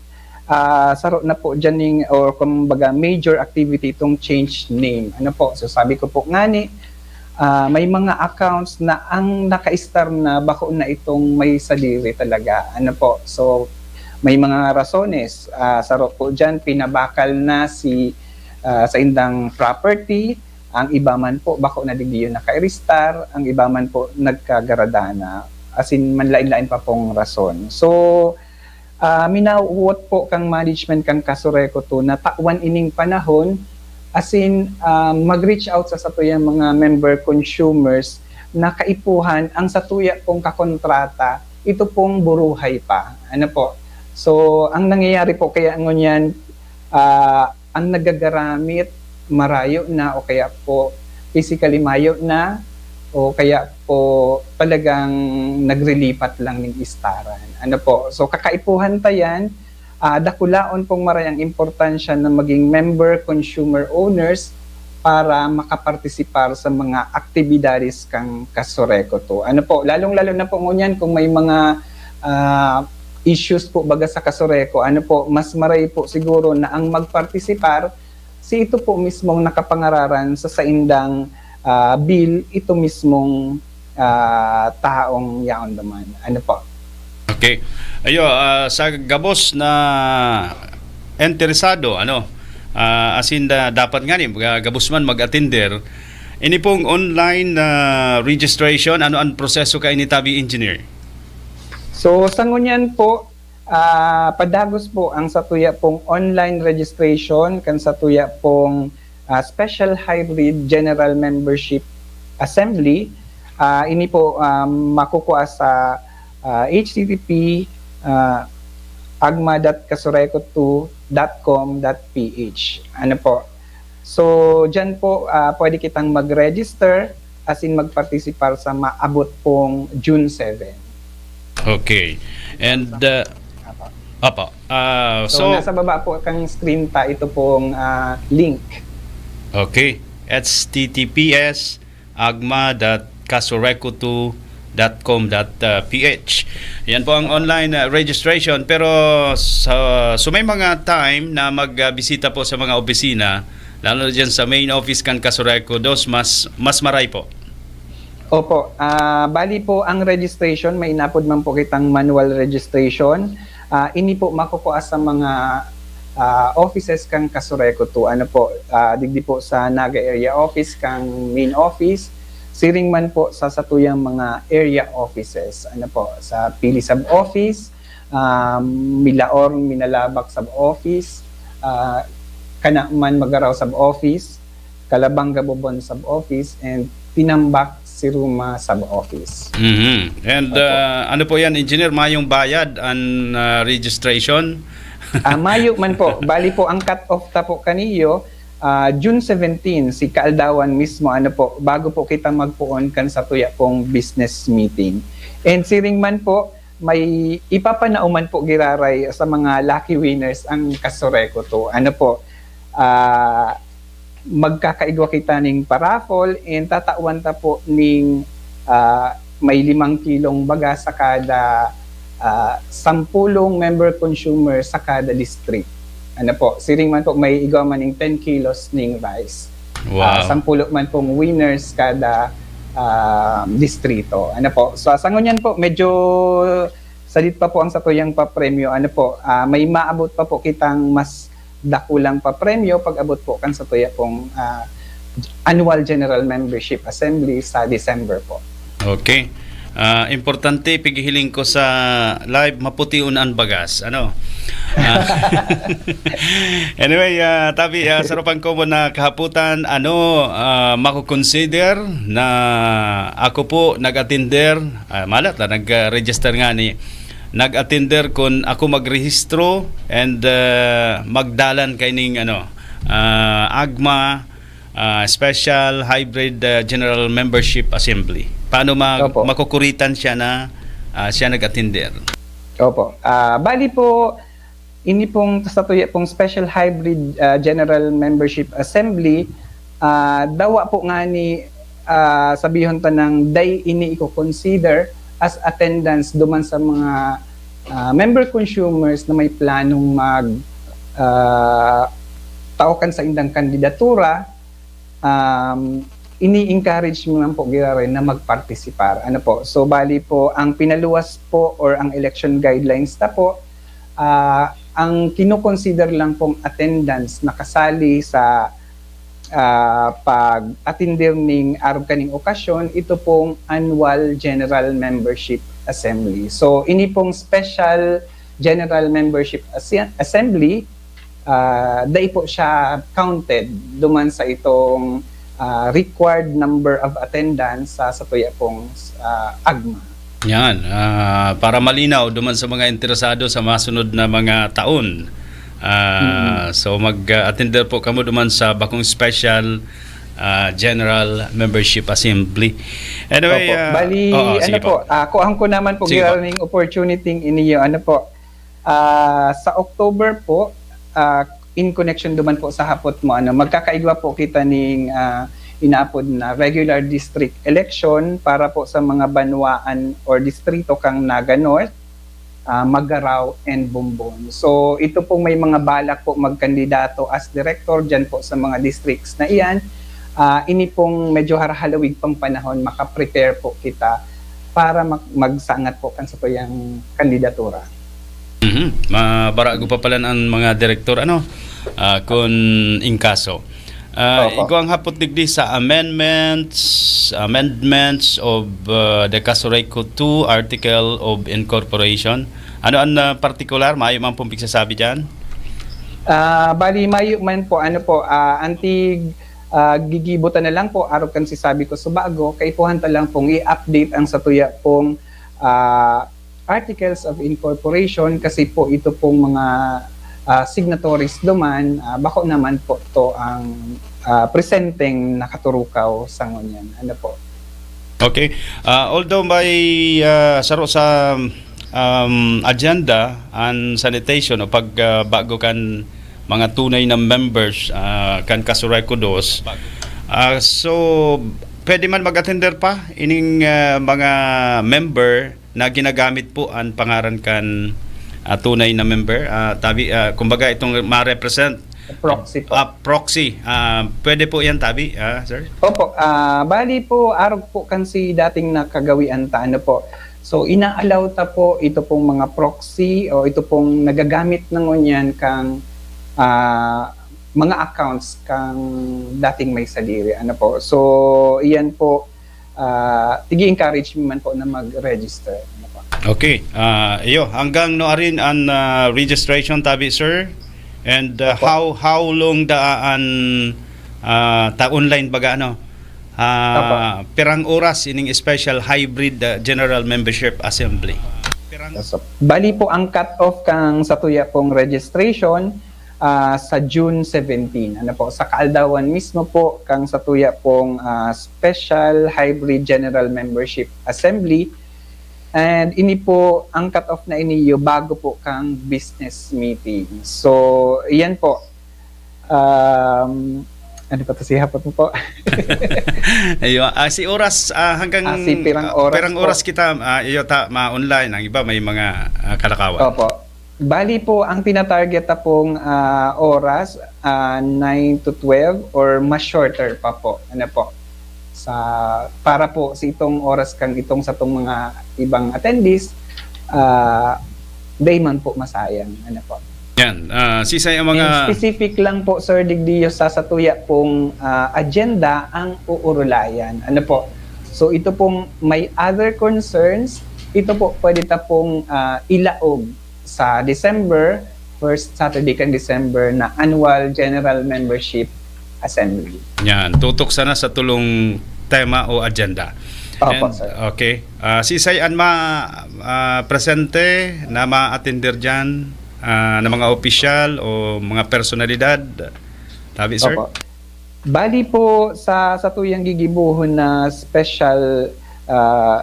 ah, saro na po dyan ning, or kumbaga, major activity itong change name. Ano po. So, sabi ko po ngani, ah, may mga accounts na ang naka-star na bako na itong may sadiri talaga. Ano po? So, may mga rasones. Ah, saro po dyan, pinabakal na si, ah, sa indang property. Ang iba man po, bako na digdi yun naka-star. Ang iba man po, nagkagarada na. As in, manlain-lain pa pong rason. So, ah, minauwot po kang management kang Kasureco two na tawan ining panahon, as in, ah, mag-reach out sa satuyang mga member consumers na kaipuhan ang satuya pong kakontrata, ito pong buruhay pa. Ano po? So, ang nangyayari po kaya ngunyan, ah, ang nagagaramit marayo na o kaya po physically mayo na o kaya po talagang nagrilipat lang ning istaran. Ano po? So, kakaipuhan ta yan, ah, dakulaon pong maray ang importansya na maging member, consumer, owners para makapartisipar sa mga aktibidades kang Kasureco two. Ano po? Lalong-lalo na po ngunyan kung may mga, ah, issues po baga sa Kasureco, ano po, mas maray po siguro na ang magpartisipar si ito po mismong nakapangararan sa saindang, ah, bill, ito mismong, ah, taong yaon duman. Ano po? Okay. Ayo, ah, sa gabos na interesado, ano, ah, as in, da- dapat nga ni, mga gabos man mag-attender, ini pong online na registration, ano ang proseso ka ini, tabi, engineer? So, sa ngunyan po, ah, padagos po ang satuya pong online registration kan satuya pong, ah, Special Hybrid General Membership Assembly. Ah, ini po, ah, makukua sa, ah, H T T P, ah, agma dot kasureco two dot com dot P H. Ano po? So, dyan po, ah, pwede kitang mag-register, as in magpartisipar sa maabot pong June seven. Okay. And, uh, Apo. Apo. Ah, So, so, nasa baba po kang screen ta ito pong, ah, link. Okay. H T T P S agma dot kasureco two dot com dot P H. Yan po ang online, uh, registration. Pero sa, so may mga time na magbisita po sa mga opisina, lalo na dyan sa main office kan Kasureco dos, mas, mas maray po. Opo. Ah, bali po, ang registration, may inapod man po kitang manual registration. Ah, ini po makukua sa mga, ah, offices kang Kasureco two. Ano po, ah, digdi po sa Naga Area Office kang main office. Siring man po sa satuyang mga area offices. Ano po, sa Pili Sub Office, ah, Milaor, Minalabac Sub Office, ah, Kanaman, Magarao Sub Office, Calabanga, Bobon Sub Office, and Tinambac, Siruma Sub Office. Mhm. And, uh, ano po yan, Engineer? Mayong bayad an, uh, registration? Ah, mayo man po. Bali po, ang cut-off ta po kaniyo, ah, June seventeen, si kaaldawan mismo, ano po, bago po kita magpoon kan satuya pong business meeting. And siring man po, may ipapanao man po giraray sa mga lucky winners ang Kasureco two. Ano po, ah, magkakaigwa kita ning paraffle and tatawan ta po ning, ah, may limang kilong baga sa kada, ah, sampulong member consumer sa kada district. Ano po, siring man po, may igwa man ning ten kilos ning rice. Ah, Wow. Sampulo man pong winners kada, ah, distrito. Ano po, so sa ngunyan po, medyo sadit pa po ang satuyang papremyo. Ano po, ah, may maabot pa po kitang mas dakulang papremyo pag-abot po kan satuya pong, ah, annual general membership assembly sa December po. Okay. Ah, importante, pighihiling ko sa live, mapution an bagas. Ano? Ah, anyway, ah, tabi, ah, sa rupang common na kahaputan, ano, ah, mako-consider na ako po nag-attender, ah, malat na, nag-register nga ni, nag-attender kun ako magrehistro and, ah, magdalan kaining, ano, ah, AGMA, ah, Special Hybrid, ah, General Membership Assembly. Paano mag-, Opo. Makukuritan siya na, ah, siya nag-attender? Opo. Ah, bali po, ini pong satuya pong Special Hybrid, ah, General Membership Assembly, ah, dawa po ngani, ah, sabihon ta nang dai ini iko-consider as attendance duman sa mga, ah, member consumers na may planong mag, ah, tao kan saindang kandidatura. Um, ini-encourage mo man po giraray na magpartisipar. Ano po? So, bali po, ang pinaluwas po or ang election guidelines ta po, ah, ang kinoconsider lang pong attendance na kasali sa, ah, pag-attender ning arog kaning okasyon, ito pong Annual General Membership Assembly. So, ini pong Special General Membership Assi-, Assembly, ah, dai po siya counted duman sa itong, ah, required number of attendance sa satuya pong, ah, AGMA. Yan, ah, para malinaw duman sa mga interesado sa masunod na mga taon. Ah, Mm. So mag-attender po kamo duman sa bakong special, ah, General Membership Assembly. Anyway, Opo. ah, Bali, oo, ano sige po, po. ah, kuhaan ko naman po Sige po. giraray ning opportunity iniyo, ano po, ah, sa October po, ah, in connection duman po sa hapot mo, ano, magkakaigwa po kita ning, ah, inaapod na regular district election para po sa mga banwaan or distrito kang Naga North, ah, Magarao, and Bombon. So, ito pong may mga balak po magkandidato as director dyan po sa mga districts na iyan. Ah, ini pong medyo harhalawig pang panahon, makaprepare po kita para mag-, magsangat po kan satuyang kandidatura. Mhm. Mabarago pa pala ang mga direktor, ano, ah, kun in kaso. Ah, Opo. Igwang hapot digdi sa amendments, amendments of, ah, the Casureco two Article of Incorporation. Ano ang, ah, partikular? Mayo man pong pigsasabi diyan? Ah, bali, mayo man po, ano po, ah, antig, ah, gigibo ta na lang po, arog kan sisabi ko subago, kaipuhan ta lang pong i-update ang satuya pong, ah, Articles of Incorporation kasi po ito pong mga, ah, signatories duman, ah, bako naman po to ang, ah, presenteng nakaturukaw sa ngunyan. Ano po? Okay. Ah, although may, ah, saro sa, um, agenda an sanitation o pag, ah, bago kan mga tunay na members, ah, kan Casureco dos, ah, so, pwede man mag-attender pa ining, ah, mga member na ginagamit po an pangaran kan, ah, tunay na member. Ah, tabi, ah, kumbaga itong ma-represent, Proxy po. ah, proxy, ah, pwede po yan, tabi, ah, sir? Opo, ah, bali po, arog po kan si dating nakagawian ta, ano po. So, ina-allow ta po ito pong mga proxy o ito pong nagagamit na ngunyan kang, ah, mga accounts kang dating may sadiri, ano po. So, iyan po, ah, tigi-encourage man po na mag-register. Ano po? Okay. Ah, iyo, hanggang no arin an, ah, registration, tabi, sir? And, ah, Opo. how, how long da an, ah, ta online baga, ano? Ah, Opo. Pirang oras ining special hybrid, ah, general membership assembly? Pirang Yes, sir. Bali po, ang cut-off kang satuya pong registration, ah, sa June seventeen. Ano po, sa kaaldawan mismo po kang satuya pong, ah, special hybrid general membership assembly. And ini po, ang cut-off na iniyo bago po kang business meeting. So, iyan po. Um, Ano pa to si hapot mo po? Ayo, ah, si oras, ah, hanggang Ah, si pirang ah, oras pirang po. Oras kita, ah, iyo ta ma-online, ang iba may mga ah, kalakawan. Opo. Bali po, ang tinatarget na pong ah, oras, ah, nine to twelve or mas shorter pa po. Ano po? Sa, para po sa itong oras kang itong sa itong mga ibang attendees, ah, day man po masayang. Ano po? Yan, ah, sisay ang mga And specific lang po, Sir Digdio, sa satuya pong ah, agenda ang uurulayan. Ano po? So ito pong may other concerns, ito po pwede ta pong ah, ilaog sa December, first Saturday kan December na annual general membership assembly. Yan, tutok sana sa tulong tema o agenda. Opo, And, sir. Okay. Ah, sisay an ma ah, presente na ma-attender diyan ah, na mga opisyal o mga personalidad? Tabi, sir? Opo. Bali po sa satuyang gigibohon na special ah,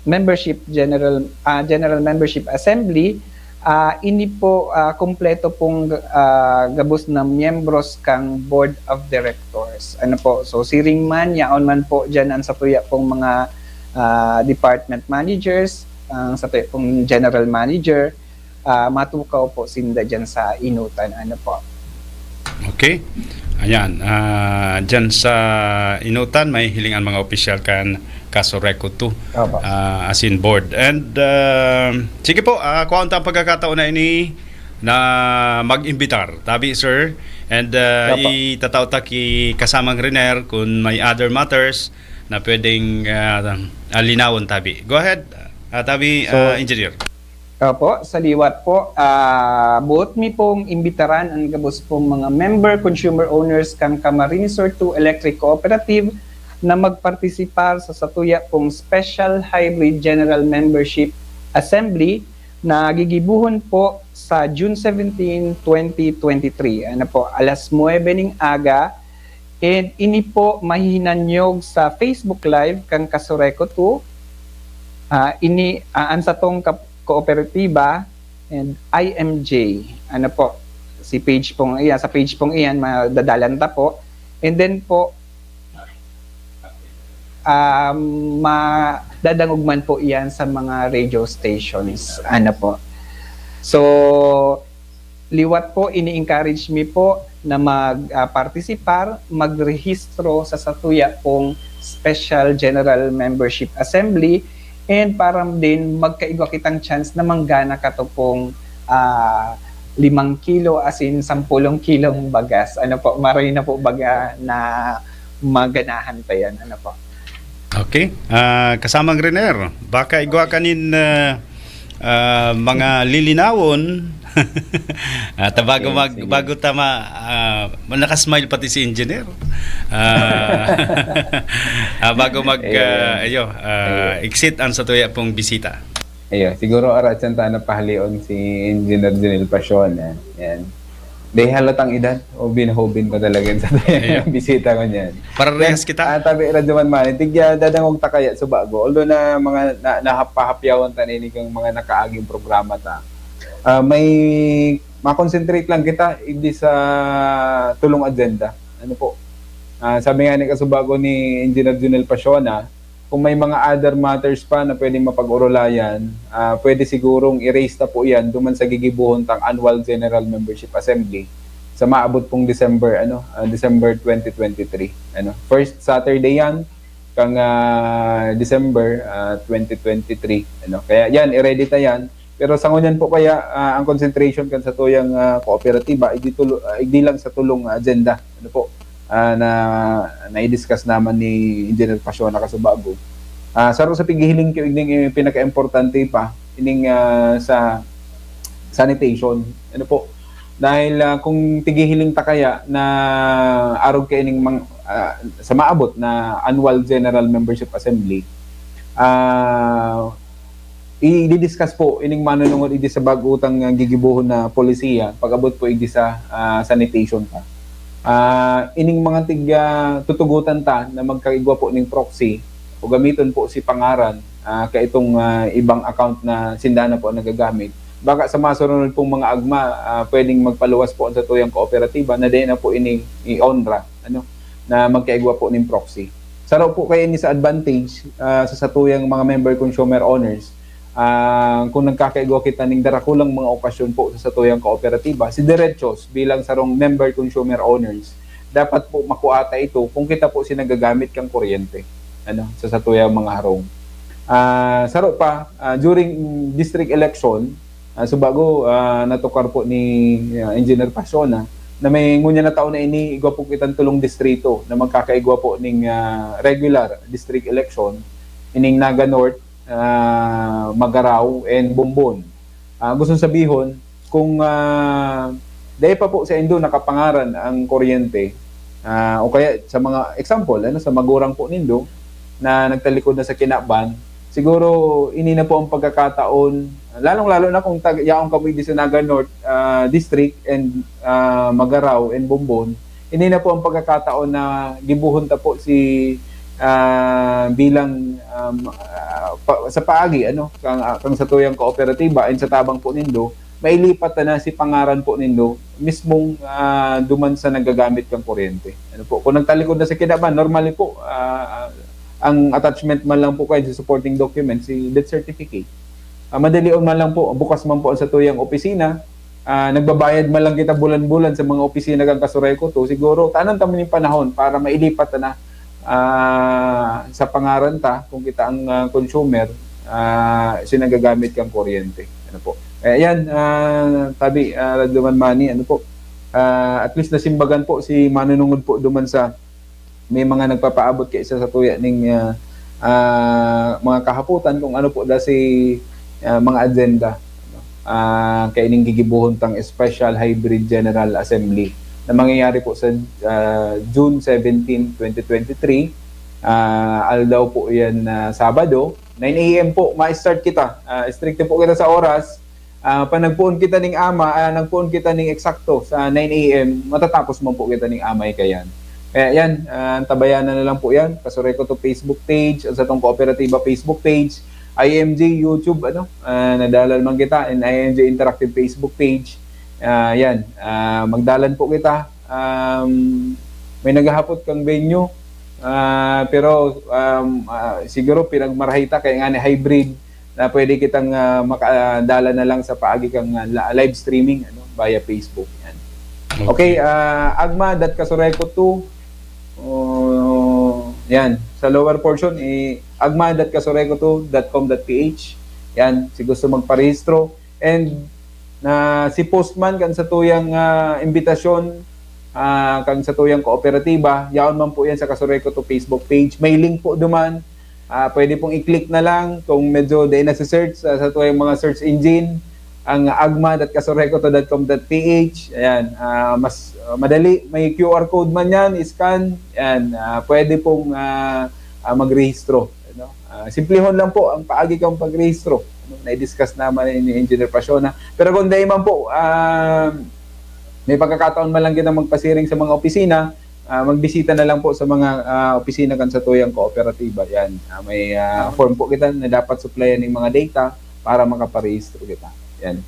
membership general ah, general membership assembly, ah, ini po ah, kompleto pong ah, gabos na miyembros kang board of directors. Ano po? So siring man, yaon man po diyan ang satuya pong mga ah, department managers, ang satuya pong general manager, ah, matukaw po sinda diyan sa inutan. Ano po? Okay. Ayan, ah, diyan sa inutan may hiling ang mga opisyal kan Kaso Record two Opo. ah, as in board. And ah, sige po, ah, kuha unta ang pagkakataon na ini na mag-imbitar. Tabi, sir. And ah, Opo. Itatao ta ki kasamang Riner kung may other matters na pwedeng ah, ah, linawon, tabi. Go ahead, ah, tabi, So, ah, engineer. Opo, sa liwat po, ah, buot mi pong imbitaran ang gabos pong mga member, consumer owners kan Camarines Sur two Electric Cooperative na magpartisipar sa satuya pong Special Hybrid General Membership Assembly na gigibuhon po sa June seventeen, twenty twenty-three. Ano po, alas nuebe ning aga. And ini po mahihinanyog sa Facebook Live kan Kasureko two. Ah, ini, ah, ang satong kap-, kooperatiba and I M J. Ano po? Si page pong iyan, sa page pong iyan, madadalan ta po. And then po, um, madadangog man po iyan sa mga radio stations. Ano po? So, liwat po, ini-encourage mi po na mag, ah, partisipar, magrehistro sa satuya pong Special General Membership Assembly, and para din magkaigwa kitang chance na manggana kato pong, ah, limang kilo asin sampulong kilong bagas. Ano po, maray na po baga na maganahan pa yan. Ano po? Okay. Ah, kasamang Riner, baka igwa kanin ah, ah, mga lilinawon. At bago Okay, mag sige. Bago tama ah, nakasmile pati si engineer. Ah, ah, bago mag Ayun. ah, ayo, ah, exit ang satuya pong bisita. Ayo, siguro arat siya ta napahalion si Engineer Junel Pasion. Yan. Yan. Dahil halatang edad, o binahobin pa talaga yun sa Ayo. Bisita ko niyan. Parehas Yan, kita. Ah, tabi, Radyo Man Mani, tigya dadangog ta kaya subago. Although na mga na, nahapahapyawan ta nini kang mga nakaaging programa ta. Ah, may ma-concentrate lang kita hindi sa tulong agenda. Ano po? Ah, sabi nga ni kasubago ni Engineer Junel Pasiona, kung may mga other matters pa na pwedeng mapag-orolayan, ah, pwede sigurong i-raise ta po yan duman sa gigibuhon tang Annual General Membership Assembly sa maabot pong December, ano, ah, December twenty twenty-three. Ano, first Saturday yan, kang ah, December ah, twenty twenty-three. Ano, kaya yan, i-ready ta yan. Pero sa ngunyan po kaya, ah, ang concentration kan sa tuyang ah, kooperatiba, hindi, tulo, ah, hindi lang sa tulong agenda. Ano po? Ah, na na-discuss naman ni Engineer Pasiona kasubago. Ah, saro sa pighihiling ko, ining eh, pinaka-importante pa, ining ah, sa sanitation. Ano po? Dahil ah, kung tighihiling ta kaya na arog kay ining mang, ah, sa maabot na annual general membership assembly, ah, i-discuss po ining manunungod idi sa bag-o tang ah, gigibohon na polisiya pag-abot po idi sa ah, sanitation pa. Ah, ining mga tig ah, tutugutan ta na magkaigwa po ning proxy o gamiton po si pangaran ah, kaitong ah, ibang account na sinda na po ang nagagamit. baka sa masunod pong mga agma, ah, pwedeng magpaluwas po ang satuyang kooperatiba na dai na po ini i-onra, ano, na magkaigwa po nin proxy. Saro po kaya ini sa advantage, ah, sa satuyang mga member consumer owners, ah, kung nagkakaigwa kita ning darakulang mga okasyon po sa satuyang kooperatiba, si Derechos bilang sarong member consumer owners, dapat po makuha ta ito kung kita po si nagagamit kang kuryente, ano, sa satuyang mga harong. Ah, saro pa, ah, during district election, ah, subago, ah, natukar po ni, ah, Engineer Pasiona na may ngunyan na taon na ini, igwa po kitang tulong distrito na magkakaigwa po ning, ah, regular district election, ining Naga North, ah, Magarao, and Bombon. Ah, gusto sabihon, kung, ah, dai pa po sa indo nakapangaran ang kuryente, ah, o kaya sa mga example, ano, sa magurang po nindo na nagtalikod na sa kinaban, siguro ini na po ang pagkakataon, lalong-lalo na kung tag-, yaon kamo di sa Naga North, ah, District and, ah, Magarao and Bombon, ini na po ang pagkakataon na gibohon ta po si, ah, bilang, um, ah, pa-, sa paagi, ano, kang, ah, kang satuyang kooperatiba and sa tabang po nindo, mailipat na si pangaran po nindo mismong, ah, duman sa nagagamit kang kuryente. Ano po, kung nagtalikod na sa kinaban, normally po, ah, ang attachment man lang po kayo sa supporting document, si death certificate. Ah, madalion man lang po, bukas man po ang satuyang opisina, ah, nagbabayad man lang kita bulan-bulan sa mga opisina kan Kasureco to, siguro, tanan ta man yung panahon para mailipat na, ah, sa pangaran ta, kung kita ang, ah, consumer, ah, si nagagamit kang kuryente. Ano po? Eh, yan, ah, tabi, ah, Radyo Man Manny, ano po? Ah, at least nasimbagan po si manunungod po duman sa may mga nagpapaabot kay sa satuya ning, ah, ah, mga kahapotan kung ano po da si, ah, mga agenda, ano, ah, kaining gigibohon tang Special Hybrid General Assembly na mangyayari po sa, ah, June seventeen, twenty twenty-three. Ah, aldaw po yan na Sabado, nine a m po, ma-start kita. Ah, stricto po kita sa oras. Ah, pa nagpoon kita ning ama, ah, nagpoon kita ning eksakto sa nine a m, matatapos man po kita ning amay kayan. Kaya yan, ah, antabayanan na lang po yan. Kasureco to Facebook page, ang satong kooperatiba Facebook page, I M G YouTube, ano, ah, nadalan man kita, and I M G Interactive Facebook page. Ah, yan, ah, magdalan po kita. Um, may naghahapot kang venue, ah, pero, um, ah, siguro pinagmarahay ta, kaya nga ni hybrid, na pwede kitang, ah, makadala na lang sa paagi kang, ah, la-, live streaming, ano, via Facebook. Yan. Okay. Okay, ah, agma dot kasureco two, oh, yan. Sa lower portion, eh, agma dot kasureco two dot com dot P H. Yan, si gusto magparehistro. And, ah, si postman kan satuyang, ah, imbitasyon, ah, kan satuyang kooperatiba, yaon man po yan sa Kasureco to Facebook page. May link po duman. Ah, pwede pong i-click na lang kung medyo dai na si search sa, sa tuyang mga search engine, ang agma dot kasureco to dot com dot P H. Ayan, ah, mas, ah, madali, may Q R code man yan, scan. Ayan, ah, pwede pong, ah, ah, magrehistro, ano? Ah, simplehon lang po ang paagi kang pagrehistro. Ano, na-discuss naman ni Engineer Pasiona. Pero kung dai man po, ah, may pagkakataon man lang kita magpasiring sa mga opisina, ah, magbisita na lang po sa mga, ah, opisina kan satuyang kooperatiba. Yan. Ah, may, ah, form po kita na dapat supplyan ning mga data para makaparehistro kita. Yan.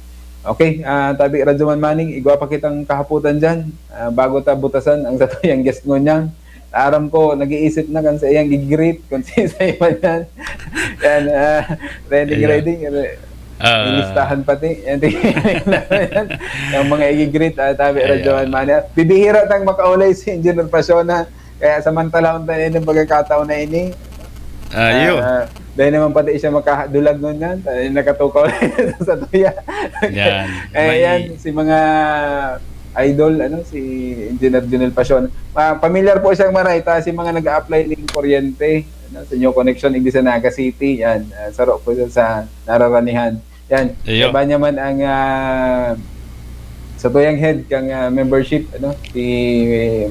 Okay, ah, tabi Radyo Man Manny, igwa pa kitang kahapotan dyan, ah, bago ta butasan ang satuyang guest ngunyan. Aram ko, nag-iisip na kan saiyang gi-greet, kung sino sa iba dyan. Yan, ah, ready, Ayan. ready. Ah. May listahan pati. Yan, tingnan mo yan. Ang mga i-greet, ah, tabi, Ayan. Radyo Man Manny. Bibihira tang makaulay si Engineer Pasiona. Kaya samantalahon ta ini, pagkakataon na ini. Ah, iyo. Ah, dahil naman pati siya makadulag ngunyan, dahil nakatukaw na sa tuya. Yan. Eh, May yan, si mga idol, ano, si Engineer Junel Pasion. Ah, pamilyar po siyang maray ta, si mga nag-a-apply ning kuryente, ano, sa New Connection, igdi sa Naga City, yan. Ah, saro po siya sa nararanihan. Yan. Iyo. Iba niya man ang, ah, sa tuyang head kang, ah, membership, ano, si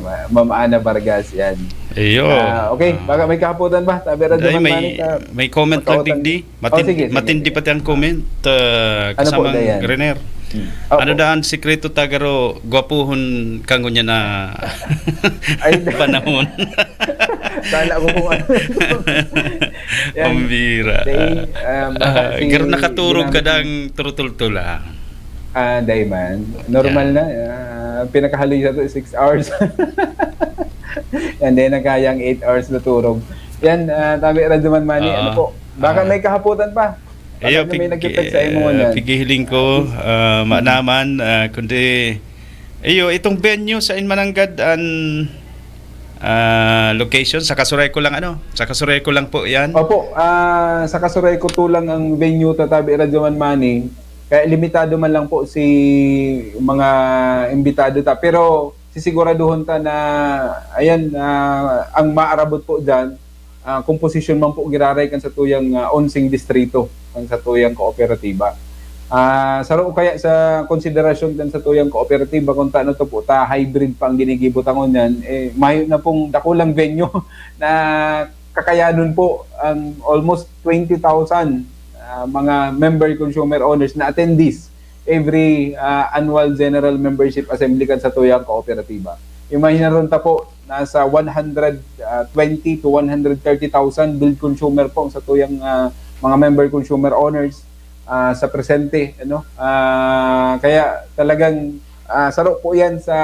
Ma-, Ma'am Ana Vargas, yan. Iyo. Ah, okay, Ah. baka may kahapotan ba? Tabi, Radyo Ay, Man may, Manny, ka-, may comment lang, makautang. digdi. Oh, Matin-, sige, sige, matindi sige. pati ang comment, ah, Ano po, kasamang Dayan? Renier. Hmm. Opo. Ano daan sikreto ta garo gwapuhon ka ngunyan na Ay, panahon? Kala ko kung ano. Pambira. Day, um, Ah, kasi Pero nakaturog ka ginamit ng turutultula. Ah, day man. Normal Yan. na. Ah, pinakahaloy sa to, six hours. Yan, day, nagkayang eight hours na turog. Yan, ah, tabi, Radyo Man Mani, Oo. ano po? Baka Ah. may kahapotan pa. Baka Iyo, may pig- nagpipit sa imo eh, yan. Pigihiling ko, ah, maanaman, ah, kundi, iyo, itong venue sa Inmananggad, an ah, location, sa Kasuray ko lang, ano? Sa Kasuray ko lang po yan. Opo, ah, sa Kasuray ko to lang ang venue, tatabi, Radyo Man Mani. Kaya limitado man lang po si mga imbitado ta. Pero sisiguraduhon ta na, ayan, ah, ang maarabot po dyan, ah, komposisyon man po giraray kan satuyang, ah, onseng distrito, kan satuyang kooperatiba. Ah, saro kaya sa konsiderasyon kan satuyang kooperatiba, kung tano to po ta hybrid pa ang ginigibo ta ngunyan, eh, mayo na pong dakulang venue na kakayanon po ang almost twenty thousand, ah, mga member consumer owners na attendees every, ah, annual general membership assembly kan satuyang kooperatiba. Imaginaron ta po, nasa one hundred twenty to one hundred thirty thousand billed consumer po ang satuyang, ah, mga member consumer owners, ah, sa presente, ano? Ah, kaya talagang, ah, saro po yan sa,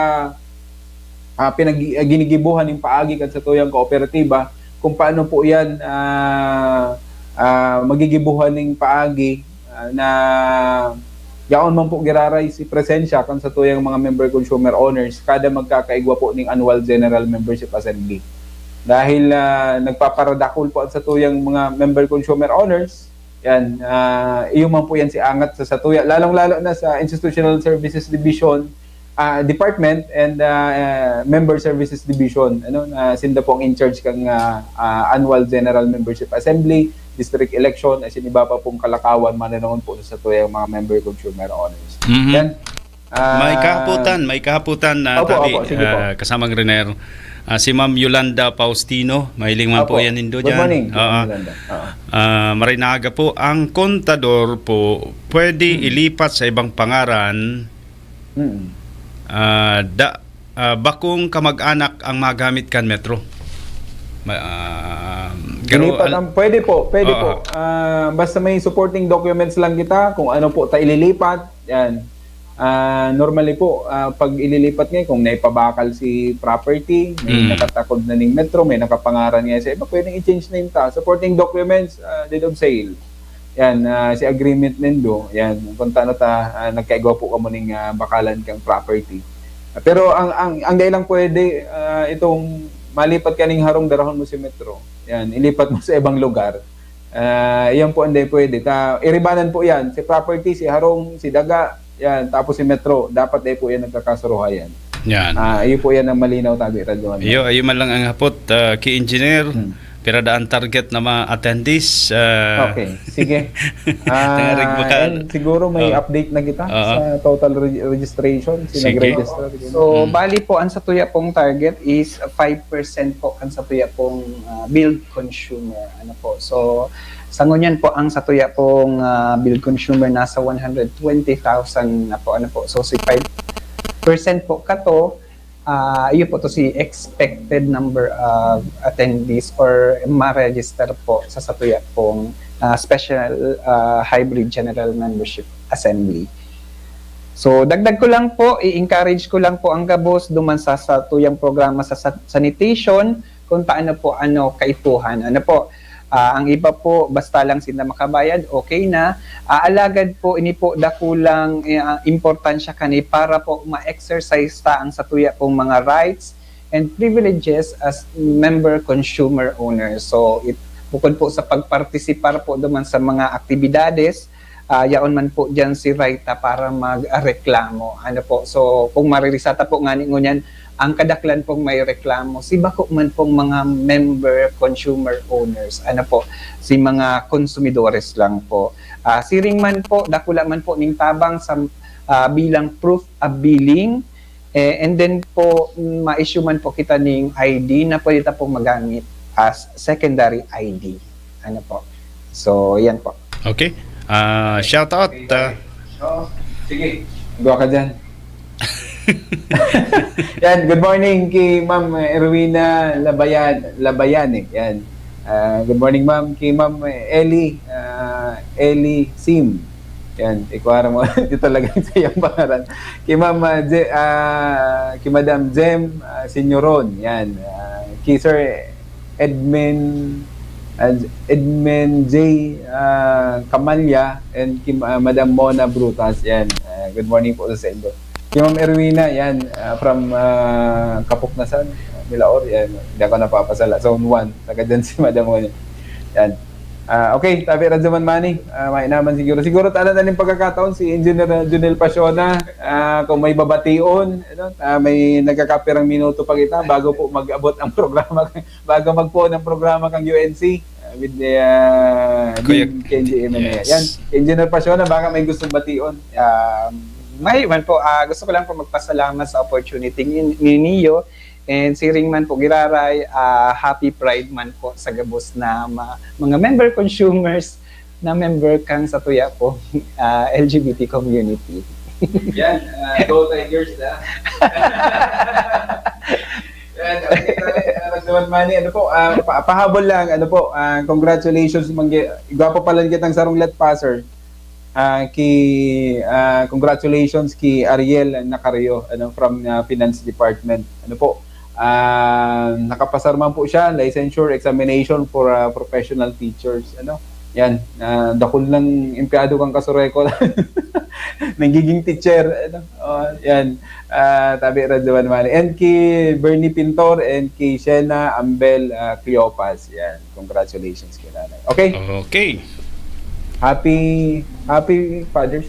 ah, pinag-, ah, ginigibuhan ning paagi kan satuyang kooperatiba, kung paano po yan, ah, ah, magigibuhan ning paagi, ah, na yaon man po giraray si presensya kan satuyang mga member consumer owners kada magkakaigwa po ning annual general membership assembly. Dahil, ah, nagpaparadakol po ang satuyang mga member consumer owners, yan, ah, iyo man po yan si angat sa satuya, lalong-lalo na sa Institutional Services Division, ah, Department and, ah, Member Services Division, ano, na sinda po ang in charge kang, ah, ah, Annual General Membership Assembly, District Election, asin iba pa pong kalakawan mananangon po sa satuyang mga member consumer owners. Mhm. Yan. Ah, May kahapotan, may kahapotan na Opo, tabi, opo, sige po. ah, kasamang Riner. Ah, si Ma'am Yolanda Faustino, mahiling man po Opo. yan nindo Good dyan. morning, Oo. Ma'am Yolanda. Oo. Ah, maray na aga po, ang kontador po pwede Hmm. ilipat sa ibang pangaran, Mm. ah, da, ah, bakong kamag-anak ang magamit kan Metro. Ma, ah, garo- Ilipat al- ang, pwede po, pwede Oo. po. Ah, basta may supporting documents lang kita, kung ano po ta ililipat, yan. Ah, normally po, ah, pag ililipat ngayon, kung naipabakal si property, may Mm. nakatakod na ning Metro, may nakapangaran nga sa iba, pwedeng i-change name ta. Supporting documents, ah, deed of sale. Yan, ah, si agreement nindo, yan, kung tano ta, ah, nagkaigwa po kamo ning, ah, bakalan kang property. Ah, pero ang, ang, ang dai lang pwede, ah, itong malipat ka ning harong, darahon mo si Metro. Yan, ilipat mo sa ibang lugar. Ah, yan po ang dai pwede. Ta, iribanan po yan. Si property, si harong, si daga, yan, tapos si Metro. Dapat dai po yan nagkakasuruhayan. Yan. Ah, iyo po yan ang malinaw, tabi, Radyo Man. Iyo, iyo man lang ang hapot, ah, ki engineer. Hmm. Pira daan target na mga attendees? Ah, Okay, sige. Tangarig Ah, baka- and siguro may Oh. update na kita Oo. sa total re- registration, si Sige. nag-register. So, Mm. bali po, ang satuya pong target is five percent po ang satuya pong ah, billed consumer. Ano po? So, sa ngunyan po, ang satuya pong ah, billed consumer nasa one hundred twenty thousand na po. Ano po? So, si five percent po kato, ah, iyo po to si expected number of attendees or ma-register po sa satuya pong ah, special ah, hybrid general membership assembly. So, dagdag ko lang po, i-encourage ko lang po ang gabos duman sa, sa tuyang programa sa, sa sanitation, kung taano po ano kaipuhan. Ano po, ah, ang iba po, basta lang sila makabayad, okay na. Ah, alagad po, ini po dakulang eh, ah, importansya kani para po ma-exercise ta ang satuya pong mga rights and privileges as member consumer owners. So, it, bukod po sa pagpartisipar po duman sa mga aktibidades, ah, yaon man po diyan si right ta para magreklamo. Ano po? So, kung maririsa ta po ngani ngunyan, ang kadaklan pong may reklamo, si bako man pong mga member consumer owners, ano po, si mga konsumidores lang po. Ah, siring man po, dakula man po ning tabang sa ah, bilang proof of billing. Eh, and then po, mm, ma-issue man po kita ning I D na pwede ta pong magamit as secondary I D. Ano po? So, yan po. Okay. Ah, shout out. Ah, Oh, sige. Gawa ka dyan. Yan, good morning kay Ma'am Erwina Labayan, Labayani. Yan. Ah, good morning, ma'am. Kay Ma'am Ellie, ah, Ellie Sim. Yan, ikwara mo. Ito talaga sa iyang pangalan. Kay Ma'am, ah, Je-, ah, kay Madam Jem, ah, Senyoron. Yan. Ah, kay Sir Edmund, ah, Edmund J, ah, Camalya, and kay Ma-, Madam Mona Brutas. Yan. Ah, good morning po sa inyo. Kay Ma'am Erwina, yan, ah, from, ah, Kapuknasan, Milaor, yan. Hindi ako napapasala. Zone one. Taga dyan si Madam Mona. Yan. Ah, okay, tabi Radyo Man Mani. Ah, may naman siguro. Siguro tala na ning pagkakataon si Engineer, ah, Junel Pasiona, ah, kung may babation, ano, ah, may nagkakapirang minuto pa kita bago po mag-abot ang programa, bago magpuon ang programa kang U N C, ah, with the, ah, Kuya Dean Kenji Jimenez. Yes. Yan. Engineer Pasiona, baka may gustong bation. Um, may man po, ah, gusto ko lang po magpasalamat sa opportunity ni, ni Neo. And siring man po, giraray, ah, happy Pride man po sa gabos na ma-, mga member consumers na member kang satuya po, ah, L G B T community. Yan, ah, go Tigers, ah. Yan, okay, tayo, ah, Radyo Man Mani, ano po, ah, pa-, pahabol lang, ano po, ah, congratulations, manggi-, gwapo pala kitang sarong let passer. Ah, ki, ah, congratulations ki Ariel Nacario, ano, from, ah, Finance Department. Ano po, ah, nakapasar man po siya, licensure examination for, ah, professional teachers, ano. Yan, ah, dakul nang empleyado kan Kasureco nagiging teacher, ano. Oh, yan. Ah, tabi Radyo Man Mani. And ki Bernie Pintor and ki Shena Ambel, ah, Cleopas. Yan. Congratulations kay nanay. Okay? Okay. Happy, happy Father's,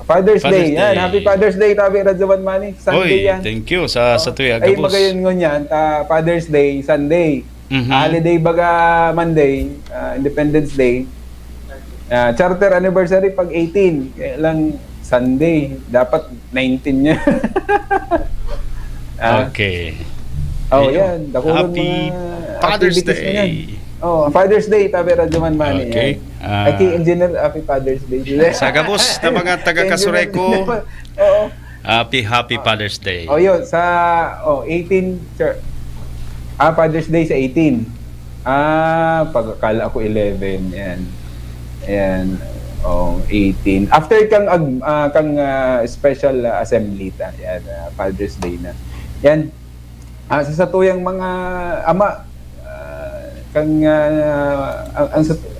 Father's Father's Day. Yan, Day. Happy Father's Day, tabi Radyo Man Mani. Sunday Oy, yan. Thank you sa, Oh. sa tuya, Ay, gabos. Magayon ngon yan. Ta, Father's Day, Sunday. Mhm. Holiday baga Monday, ah, Independence Day. Ah, charter anniversary pag eighteen. Kaya lang Sunday. Dapat nineteen niya. Ah. Okay. Oh, Ayun. Yan. Dakulon Happy mga Father's activities na yan. Day. Oh, Father's Day, tabi Radyo Man Mani. Okay. Yan. Ah. Ay, kay Engineer, Happy Father's Day. Sa gabos na mga taga Engineer Kasureco, Engineer. Oo. Happy, happy Ah. Father's Day. Oh, yun. Sa, oh, eighteen, sir. Ah, Father's Day sa eighteen. Ah, pag-, akala ko eleven, yan. Ayan. Oh, eighteen. After kang ag-, ah, kang, ah, special, ah, assembly ta. Yan, ah, Father's Day na. Yan. Ah, sa satuyang mga ama, ah, kang, ah, ang, ang sat-,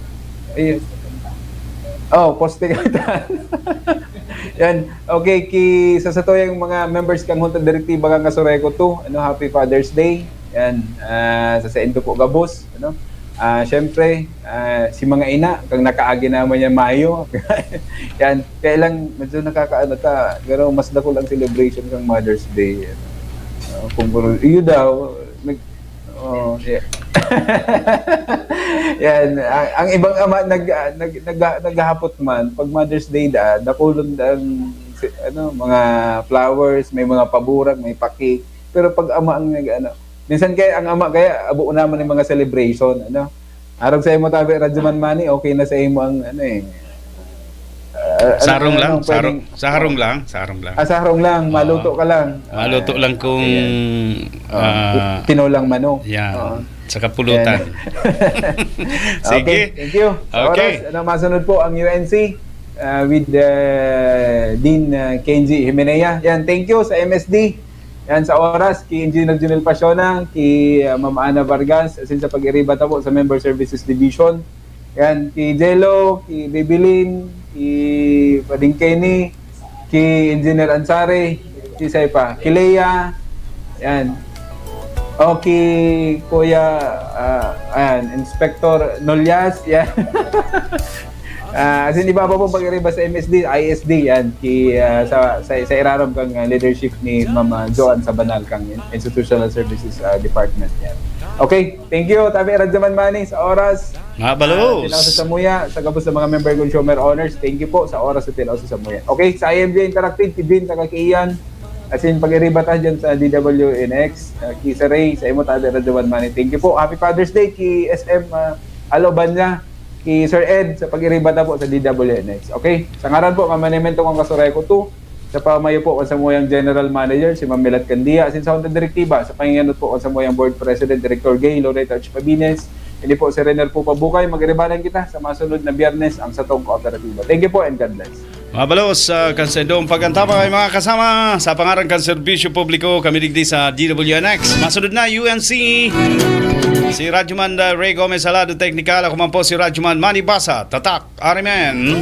eh, oh, poste kaitan. Yan. Okay, ki, sa satuyang mga members kang Junta Direktiba kan Kasureco two, ano, Happy Father's Day. Yan. Ah, sa saindo po gabos, ano. Ah, syempre, ah, si mga ina, kang nakaagi naman yan, mayo. Yan. Kaya lang, medyo nakakaano ta, pero mas dakul ang celebration kang Mother's Day. Ah, kung, kung, iyo daw, nag-, oh, yeah. Yan. Ang, ang ibang ama, nag-, ah, nag-, nag-, naghahapot man, pag Mother's Day da, dakulon da ang, si-, ano, mga flowers, may mga paburang, may pa-cake. Pero pag ama ang nag-, ano, minsan kaya, ang ama kaya, abo naman yung mga celebration, ano. Arog sa imo, tabi, Radyo Man Mani, okay na sa imo ang, ano, eh. Ah, ano, Sarong ano, lang, anong pwedeng sarong, sarong lang, sarong lang. Ah, sarong lang, Oo. Maluto ka lang. Maluto Ah, lang kung, ayan. Oh, ah, tinolang manok. Yan. Oo. Sa kapulutan. Ayan. Sige. Okay, thank you. Sa Okay. oras, ano, masunod po ang U N C, ah, with, ah, Dean, ah, Kenji Himenea. Yan, thank you sa M S D. Yan, sa oras, ki Engineer Junel Pasiona, ki, ah, Ma'am Ana Vargas, asin sa pag-iriba ta po sa Member Services Division. Yan, ki Jello, ki Bibilin, ki Pading Kenny, ki Engineer Ansari, ki Saipa, ki Lea, yan. O, ki Kuya, ah, ayan, Inspector Nolyas, yan. Ah, asin iba pa po pag-iriba sa M S D, I S D, yan. Ki, ah, sa, sa, sa irarom kang, ah, leadership ni Ma'am, ah, Joan Sabanal kang Institutional Services, ah, Department, yan. Okay, thank you, tabi Radyo Man Mani, sa oras. Mga balos. Ah, tinaw sa samuya, sa gabos sa mga member consumer owners, thank you po sa oras sa tinaw sa samuya. Okay, sa I M J Interactive, ki Vin, taga Kiyan, asin pag-iriba ta dyan sa D W N X, ah, ki Sir Ray, sa imo, tabi Radyo Man Mani. Thank you po. Happy Father's Day, ki S M, ah, Alo Banya, ki Sir Ed, sa pag-iriba ta po sa D W N X. Okay? Sa ngaran po, Mamanimento kong Kasureco two, sa pamayo po kan samuyang General Manager, si Ma'am Melat Candia, asin sa Junta Direktiba, sa panginganot po kan samuyang Board President, Director Gay, Loretta H. Pabines, Ini po si Renner Pupa Bukay. Magiribanan kita sa masunod na Biyernes, ang satong kooperatiba. Thank you po and God bless. Mga balos, ah, kan saindong pag-antabay, mga kasama, sa pangaran kan Serbisyo Publiko, kami digdi sa D W N X. Masunod na, U N C. Si Radyoman, ah, Ray Gomez Salado, technical. Ako man po si Radyoman Manny Basa, tatak, Arimen.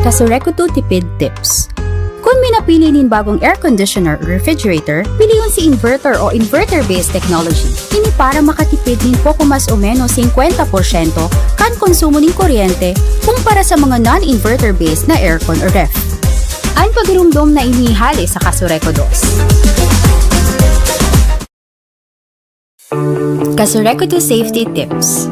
Kasureku Two Tipid Tips. Kun minapili nin bagong air conditioner o refrigerator, pilion si inverter o inverter-based technology. Ini para makatipid nin poko mas o menos singkwenta porsyento kan konsumo nin kuryente kumpara sa mga non-inverter-based na aircon o ref. An pagirumdom na ini hale sa Kasureku Dos. Kasureku Two Safety Tips.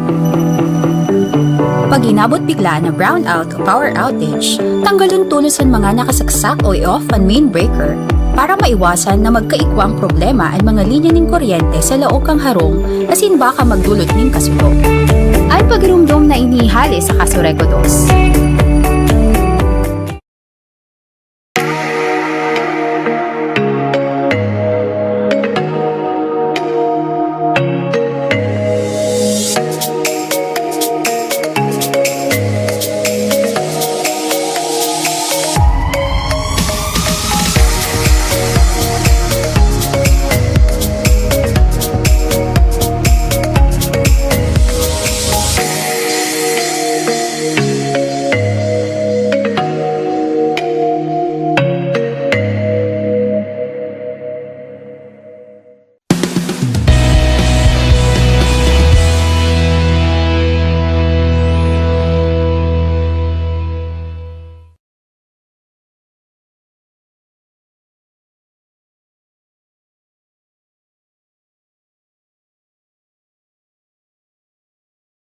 Pag inabot bigla na brownout o power outage, tanggalon tolos an mga nakasaksak o i-off an main breaker para maiwasan na magkaikwang problema an mga linya nin kuryente sa laog kan harong asin baka magdulot nin kasunog. An pagirumdom na ini hale sa Kasureku Dos.